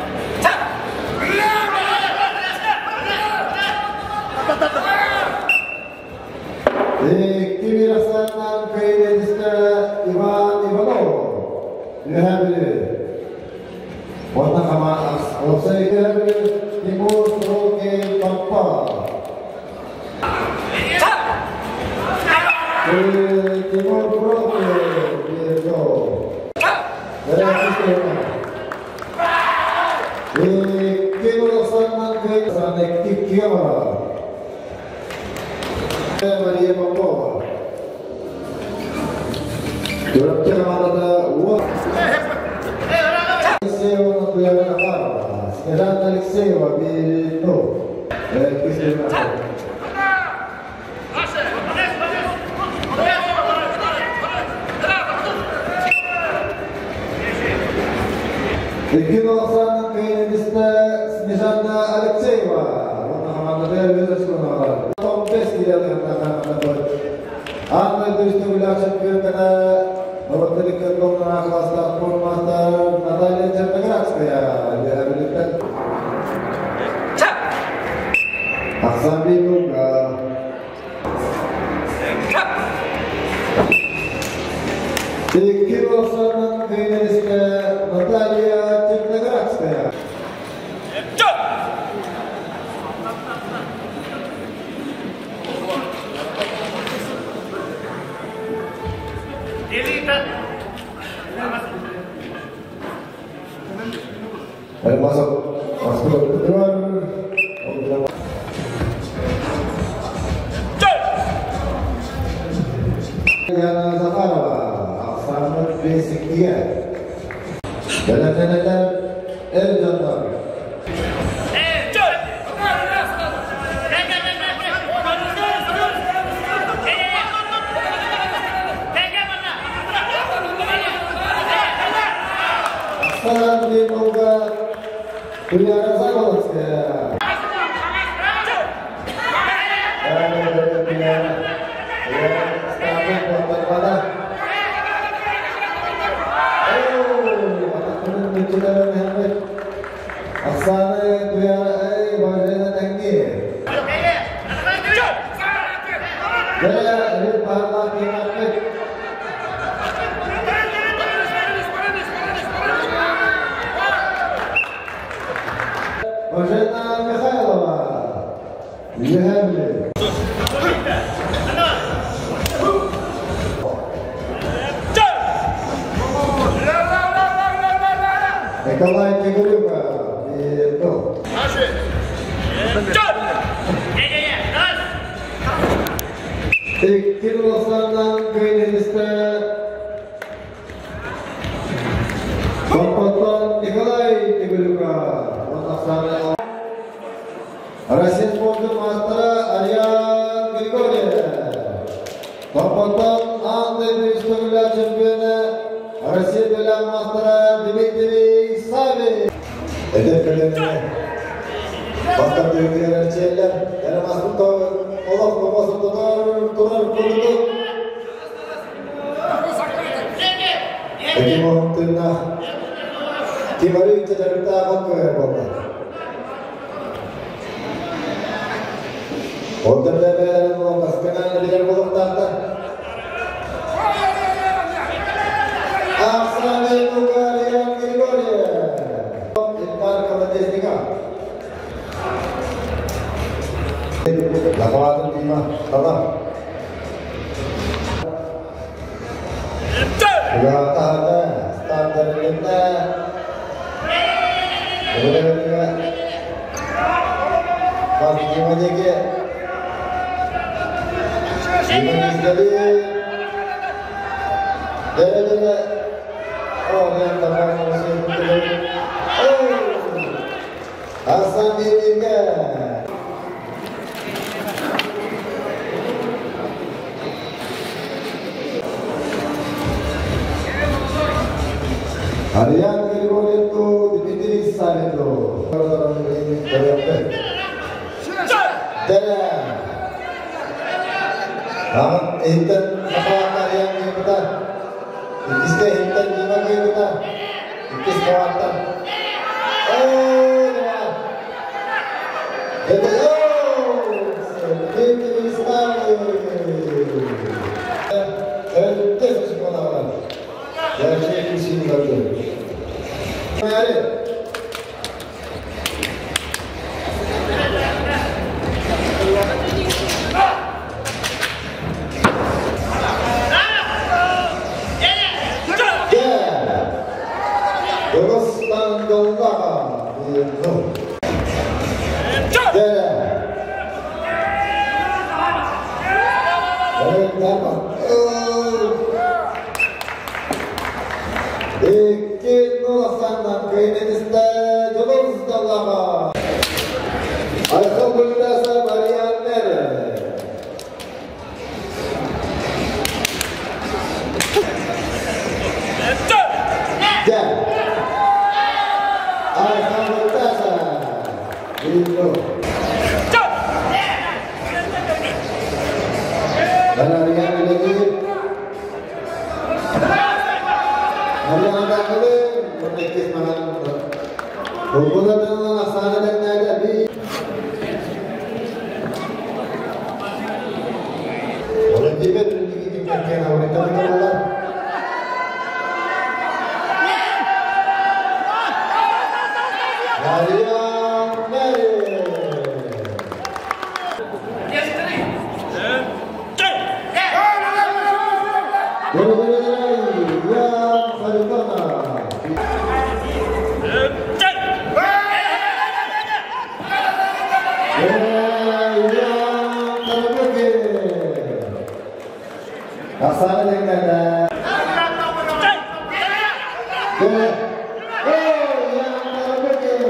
Икки Асаннан кыайыытыста Иван Иванов. Үһэ Бүлүү. Уонна Уопсай Үһэ Бүлүү Тимур Сорокин Томпо. Тимур Прокин Биржов. Икки Улахсаннан кыайыытыста иккигэ барар. Мария Попова. Чурапчы командата уон. Алексеева 1-0. Икки Оксана Кайнедисте Снежана Алексеева. Анна Наталья Черноградская. Наталья Черноградская. Яна Захарова, Оксана Бесикия. Эльданар. Оксана Длиннова, Туяра Заболоцкая. Оксана Туяра Бажена Тангир. Бажена Михайлова. Ехемли. Николай Кигулюка. Икки Кайнедисте Топпоттон Николай Кигулюка. Россия спорты мастера Ариан Григорьев. Топпоттон Андрей Үстөгүлә чемпионы Россия белән мастера Дмитрий Савин. Эдеп көлөмүнө Бактар төгүлөр челлер, Ярамастын олох бобосу тутар турар курду. Эки моһунтунна Тимарый чачарыкта кот болду. Олдырда бәләләр болон басканан билер болуктарда. Оксана Лугариан Григорьев. Ильмар Колодезника. Лахватын Дима Талап. Угатада стандартларында Бас Димадеге Димадеге Дәрәдәлә Асан Бейбеге Ариан Григорьевду Дмитрий Савинду. Дәрә. Ағын Эйтен Сахалат Ариан Григорьевда. Иккиске Эйтен Дима Григорьевда. Иккис Каваттан. Дмитрий Савин. Gerçek bir gördü. Yani Dogostan Dolgaga Икки ноласаннан кыйнедисте Жолуз Даллага. Айхал Быктасов, Ариан Мере. Дьэ, Айхал Быктасов, Бинго. Ариан үлэлиир. Ариан Дакылы, Мурнеккис манан Булгуна ахсаана тэҥнээтэ би. Владимир Никитин кэргэн буолар. Ариан Мере. Ян Харитонов. Ян Тарабукин. Ахсаана тэҥнээтэ. Ян Тарабукин.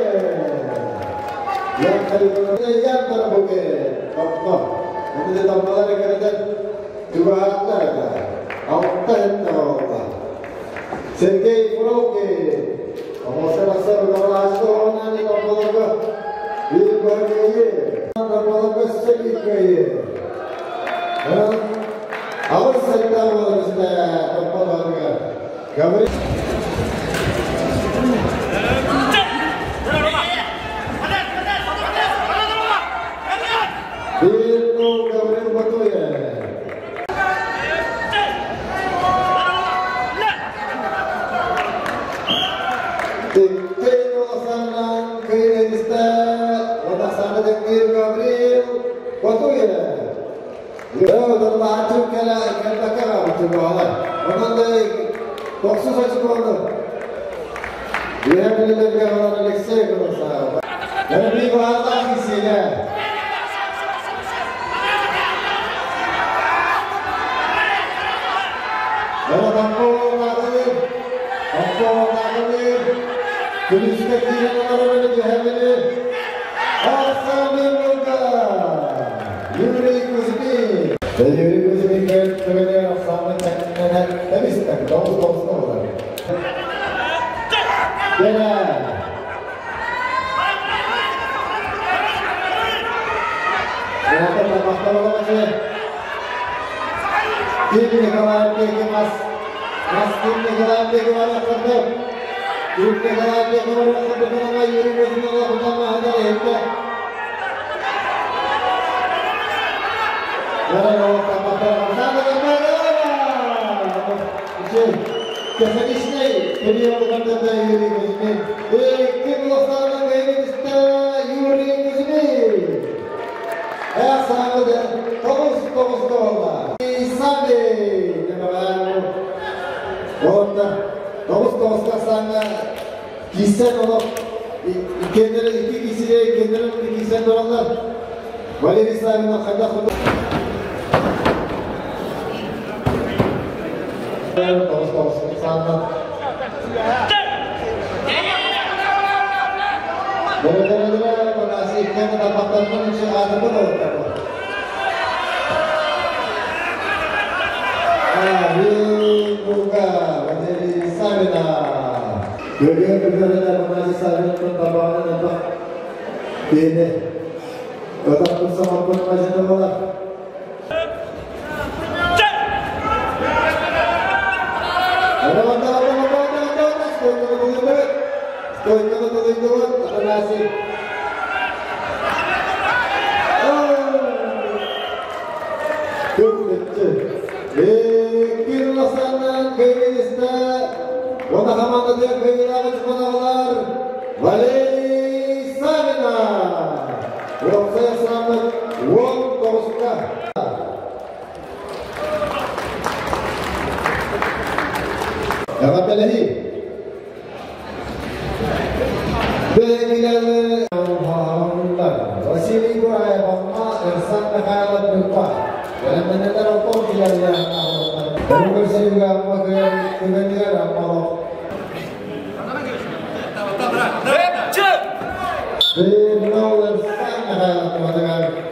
Ян Харитонов. Ян Тарабукин. Топто. Оны да топпалар экерден чугаһааттар Алта хетте олла. Сергей Фролкин. Омосер аксар ударалаачты оонани топпаларга бир кыайыы. Топпаларга өссө биир кыайыы. Аҕыс сэтте буолар үстэ топпаларга. Гаврил 1-0 Гаврил Батуев. Икки улаханнан кыйнагиста Ватахсана тэҥниир Гаврил Батуев. Өдөрбааччы кэлэ кэлбэккэ хаалбыт буолар. Онон да тохсус очкону Үөһэ Бүлүүлэргэ олорор Алексей Курасов. Өрбий баалаах кисиилэ. Тампо Тампо Күлүскэ киирэн олорор Үөһэ Бүлүү. Ахсааны Юрий Кузьмин. Юрий Кузьмин кэлэн ахсааны тэҥнэнэн тэбистэн 9-9 буолар. Кэлэ. Ким Николаев Бегимас, Ким Николаев Бегимас ахсырды. Ким Николаев Бегимас ахсырды, Канаға Юрий Кузьмин бұдан махадар етті. Техничный период Юрий Кузьмин. Ким Лохтанан Гайнисте Юрий Кузьмин. Ахсаңы 9-9 болла. Сами Онда 9-9 саңы кисен олып, иккеннери iki кисиге иккеннери кисен олар. Валерий Савинов қайда құды. 9-9 саңы. Дөрө-дөрө манасы иккенни тапақтарынан үші адымы болуттар. Буга Валерий Савина. Көрген күндерде Манасы Савиновтың табағынан апақ бейне. Отақ тұрса маппын мажыны болар. Стойканы толуйдубут, Афанасий. Көптүчү. Кирилласаннан кыйгыйста, Она командада кыйгылагы чуканалар Валерий Савина. Опсай саны 19-ка. Эҕэрдэлэһии. Бэлиэлэр Василий Гураев, Амма, Эрсан Михайлов, Ньурба. Бэлэмнэнэлэр оттон килэллэр. Көрсүүгэ Амма түгэнигэр Аммалов. 1-0 Эрсан Михайлов. Хаматыгар.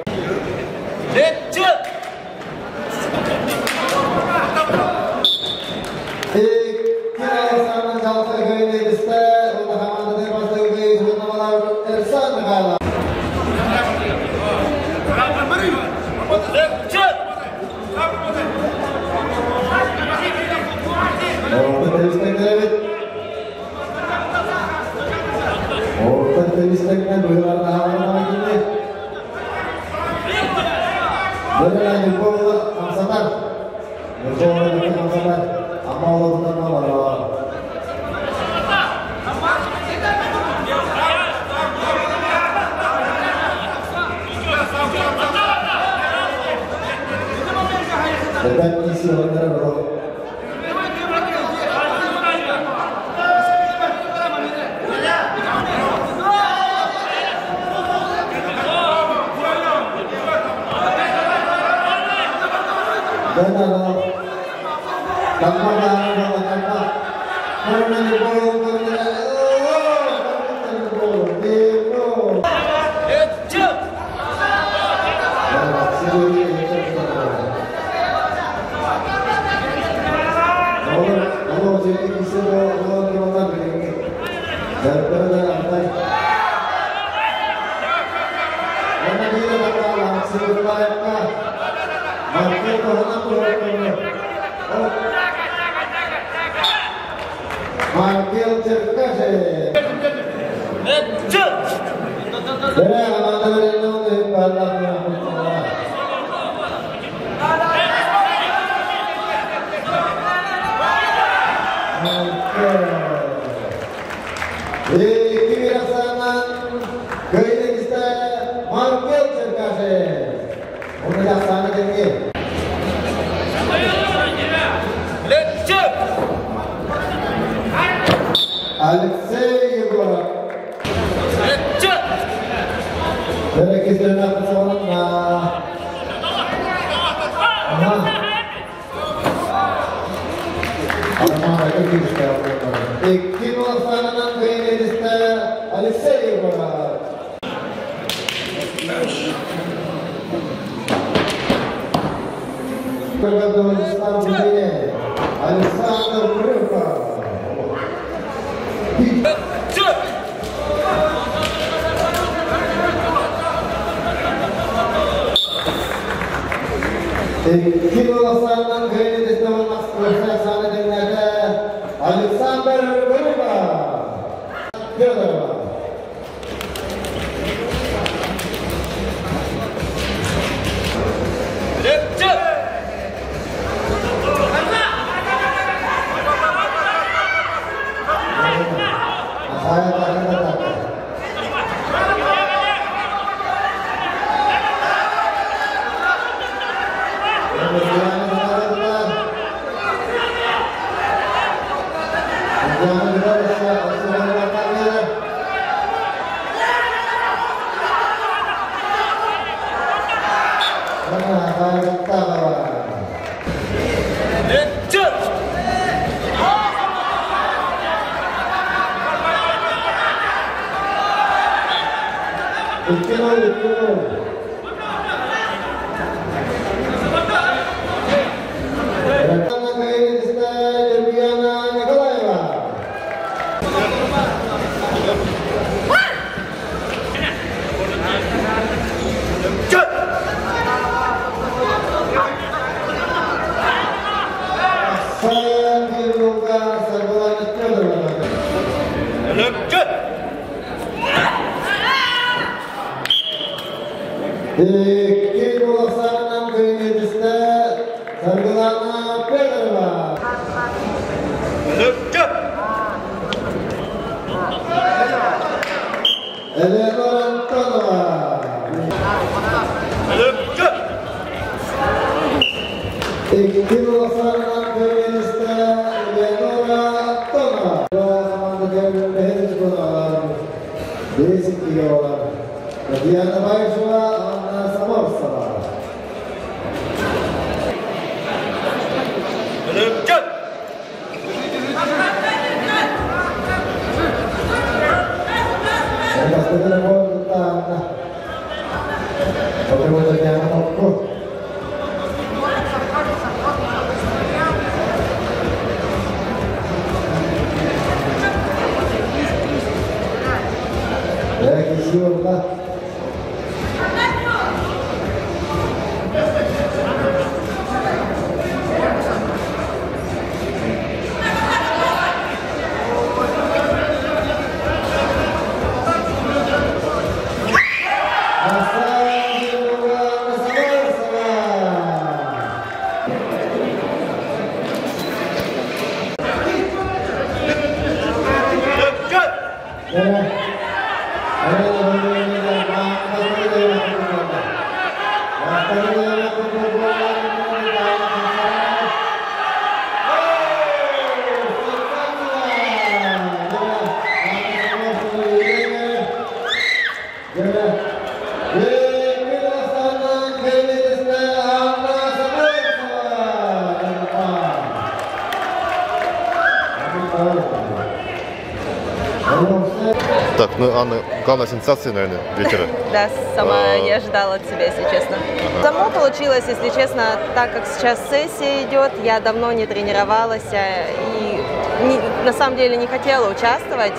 Так, ну, Анна, главная сенсация, наверное, вечера. Да, сама не ожидала от себя, если честно. Само получилось, если честно, так как сейчас сессия идет, я давно не тренировалась и не, на самом деле не хотела участвовать,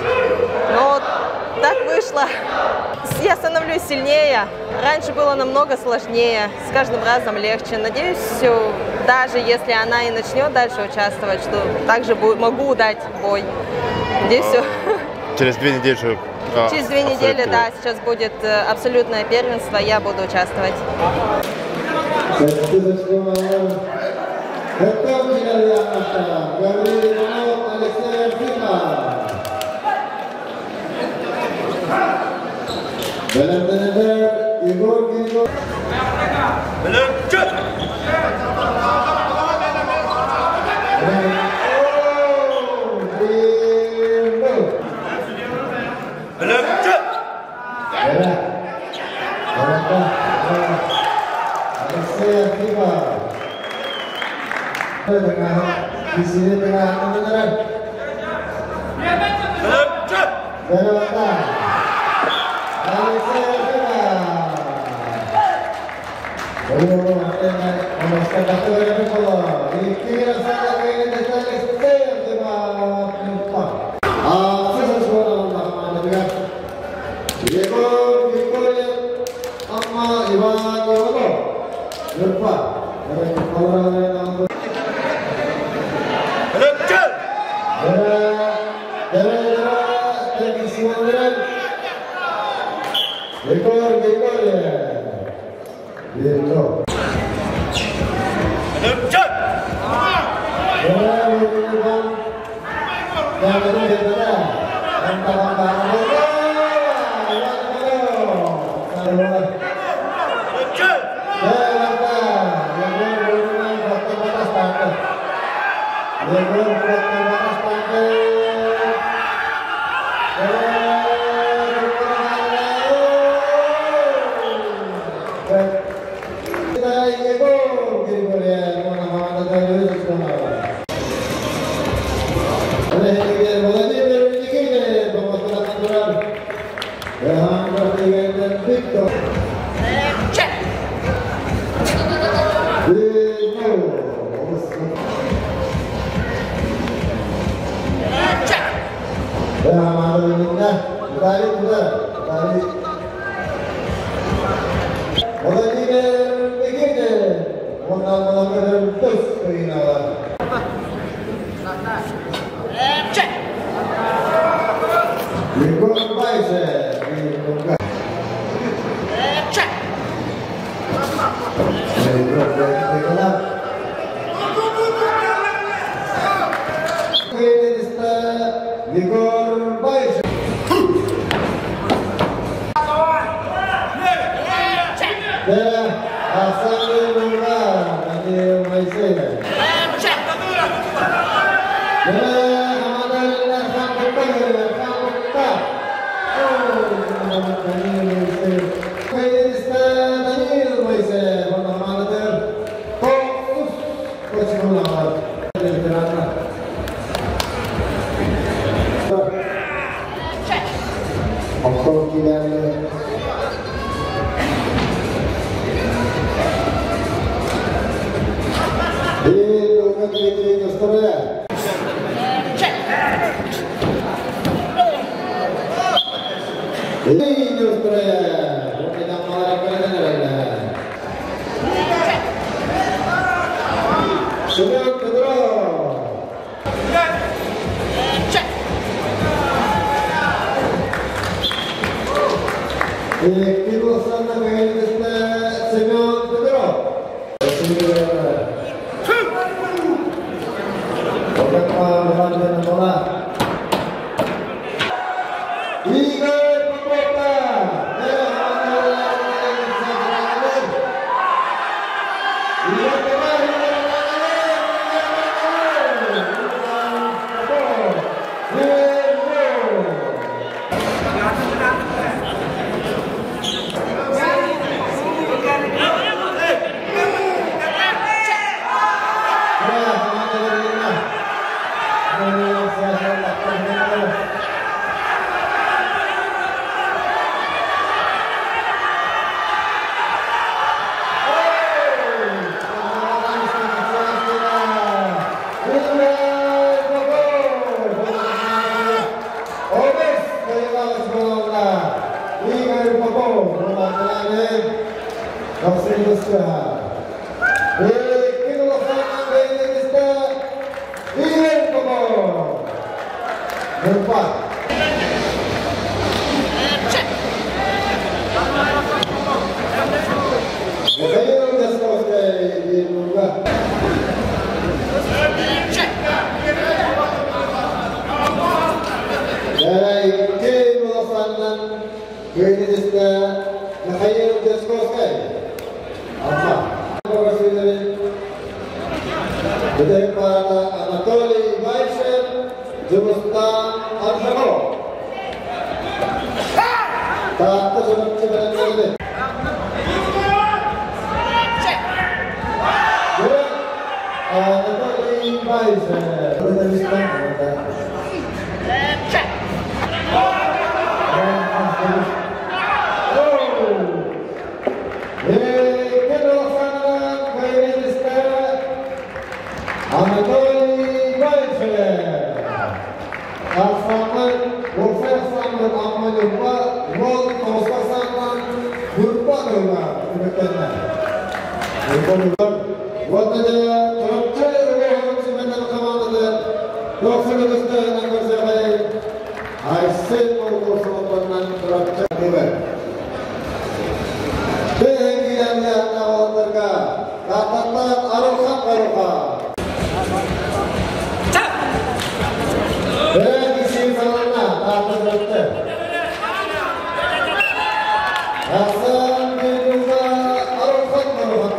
но так вышло. Я становлюсь сильнее. Раньше было намного сложнее, с каждым разом легче. Надеюсь, даже если она и начнет дальше участвовать, что также могу дать бой. Надеюсь, все. Через 2 недели? Через 2 недели, да, сейчас будет абсолютное первенство, я буду участвовать. Семен Петров. Семен Петров. Игорь Попова. Анатолий Байшев, Дьулустан Аржаков. Таатта Чурапчы бэлэмнэннэ. Анатолий Байшев. Анатолий Байшев. Арсанман, Орсай Арсанман, Амман Юрба, Жол Тоғызбасанман, Юрба Нұрба, үміттенді. Отныда Чурапчы улууһун Семеннен командасы 93-тен көрсөҕэй Айсен Молдосовтан Чурапчы Кыбы. Тыһынгилерне оҕолорго Тааттаттан Арылхан Баруха. Бәрі салана Таатта Чурапчы. Асан Бекулга Арылхан Баруха.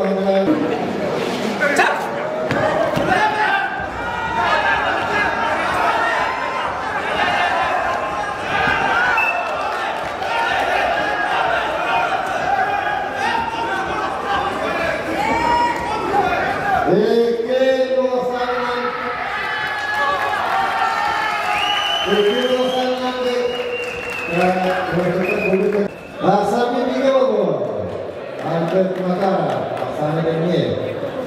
Asami Bigogo, Albert Makara, Asami Daniel.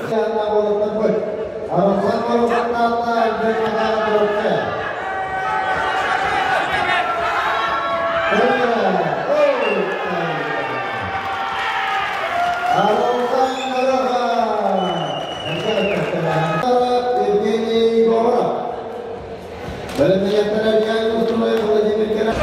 Siapa boleh tembus? Arafan Arafan Tata Albert Makara Dorte. Arafan Arafan. Evgeny Govorov. Бэлэмнэннэ Владимир Керак.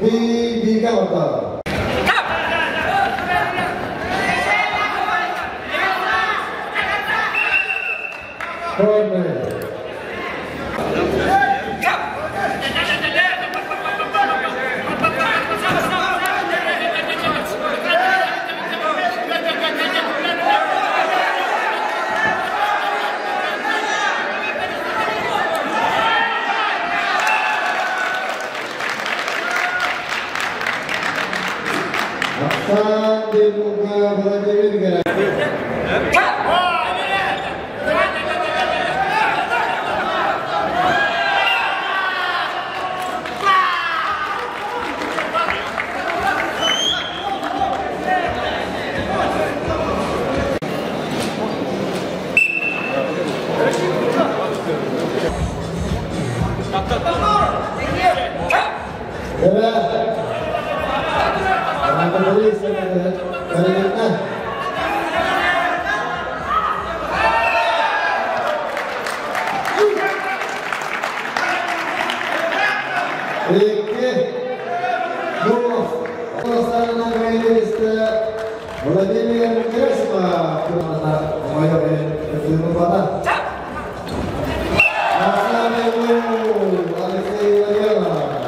Евгений Говоров. Corner. Оксан Бекулга Владимир Герасимов. 2 Владимир Герасимов. Алексей Ларионов. Алексей Илларионов.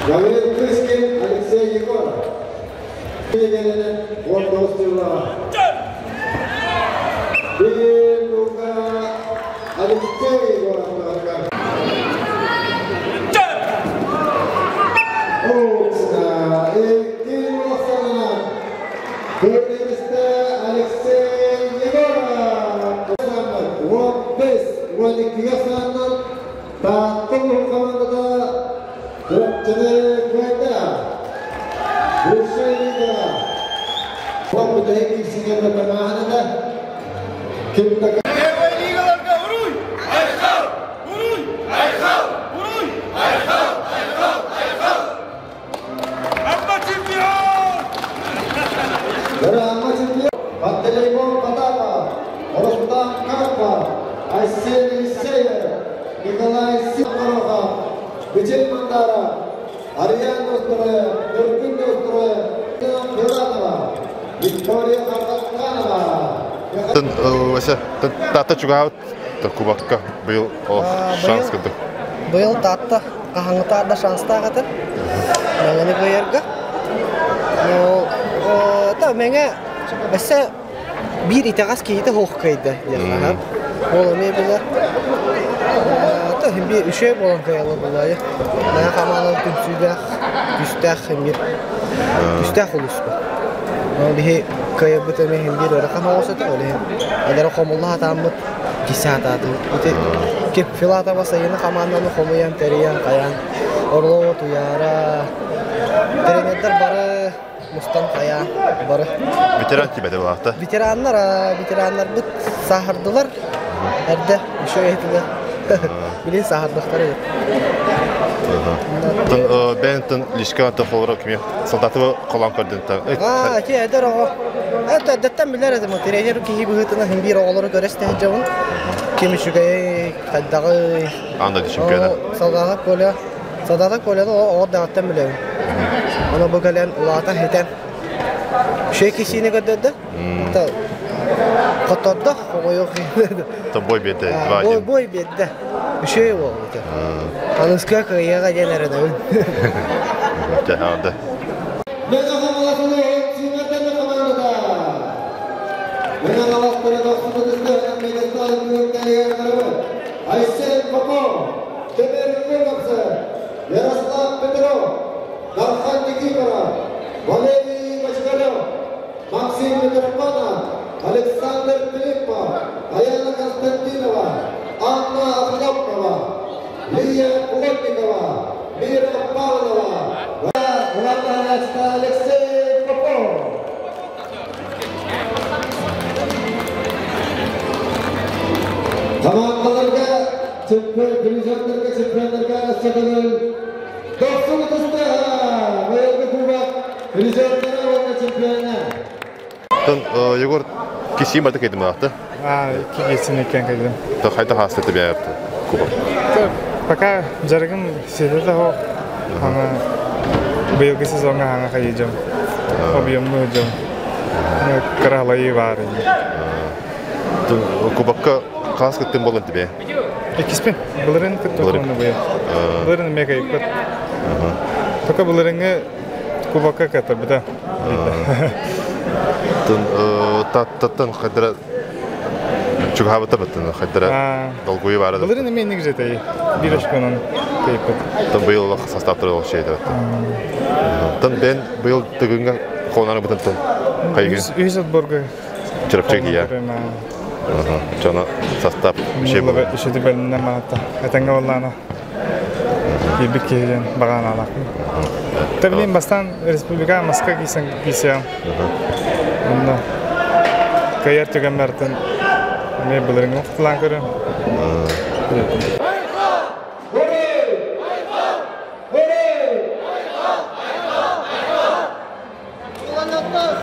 Гаврил Кыскин, Алексей Егоров. Кэлэнэн 19 сыллаах. Билуга Алексей Егоров. Оцна, Икки Көрдөрүстэ Алексей Егоров. 15, 12-ге саннан Таатта улууһун хамаандата Чурапчыны кыайда. Бывшая лига. Ол бүтэһик киирсиигэ тымааһыныта ким да Первой лигаларга уруй! Айхал! Уруй! Айхал! Уруй! Айхал! Айхал! Айхал! Амма чемпион! Амма чемпион! Пантелеймон Потапов, Рустам Карпов, Айсен Елисеев, Николай Сидоров, Бичел Мандаров, Ариан Достроев, Нургун Достроев, Филатова, Виктория Хардаканова. Таатта чугаабыт кубокка быйыл шанс кырдык. Быйыл Таатта хаһаҥҥытаар да шанстаах этэ. Мэҥэни кыайарга. Но Мэҥэ өссө биир итэҕэс киһитэ суох кыайда диэххэ. Ол эмиэ билэр. Биир үчүгэй буолан кыайалар буолаайы. Мэҥэ хамаанан түмсүүлээх, күүстээх биир күүстээх улууспут. Ол биһи кыайарбыт эмиэ иһин биир ыарахан оҕус этэ, ол иһин адара хомулла сатааммыт кисе сатаатыбыт. Ити кип Филатова сайыны хамаанданы хомуйан, тэрийэн, хайаан Орлова Туйаара тренердэр бары мустан хайаан бары. Ветеран тибете булаахта. Ветераннар, ветераннарбыт сааһырдылар. Эрдэ еще этилэр. Билин сааһырдахтар эбит. Бэйэн лишка холоро кими солдатыбы холон көрдүн. Аа, ити эдэр оҕо. Это эрдэттэн билэр этим. Тренер киһи быһыытынан хин биир оҕолору көрө истэһэ Ким үчүгэй, хайдаҕый. Анда чемпиона. Солдатов Коля. Солдатов Коляны оҕо даҕаттан билэбин. Оны бу кэлэн улаатан хитэн. Үчүгэй кисиини көрдөрдө. Хоттордо, хомойуох. Бой биэрдэ. Бой биэрдэ. Үчүгэй буолбута. Аныска кыайыаҕа диэн эрэнэбин. Дьэ, Мэҥэ Хаҥалас улууһун сүүмэрдэммит хамаандата. Мэҥэ Хаҥаластары дохсун ытыстыһынан Мегастан күөҥнэригэр ыҥырабыт. Айсен Попов, Тимир Луговцев, Ярослав Петров, Дархан Никифоров, Валерий Бочкарев, Максим Митрофанов, Александр Филиппов, Аяна Константинова, Анна Охлопкова, Лия Плотникова, Мира Павлова, Алексей Попов. Командаларга, призердерге, чемпиондарга өссө дохсун ытыстыа быйылгы кубок призердара уонна чемпиона. Егор кисиим барда кэйдим аахта. А, кисин екен кайдым. То хайда хааста тебе кубок. Пока жарыгым сиде да хоқ. Ана быйылгы сезонга хаңа хайыжым. Объемну жым. Кыралайы бар. Кубокка хаас кыттын болон тебе? Иккиспин. Былырын кытты быйыл. Былырын мега икпет. Только былырынгы кубокка кытты Таттан хайдара чугаабыта баттын хайдара долгуйу бары. Былырын эме инник жетей. Бир очконон кейпет. Тон быйыл составтары ол шейді. Тон бен быйыл тыгынга хонары бытын тон. Хайгын. Үс отборга. Чырапчык я. Жана состав шей болду. Ишети белинен маатта. Этенге боллана. Ебик кейден баган алак. Табилин бастан республика Москва кийсен кийсем. Онда кайар түгән мәртен мен былырыңы құтылан көрем.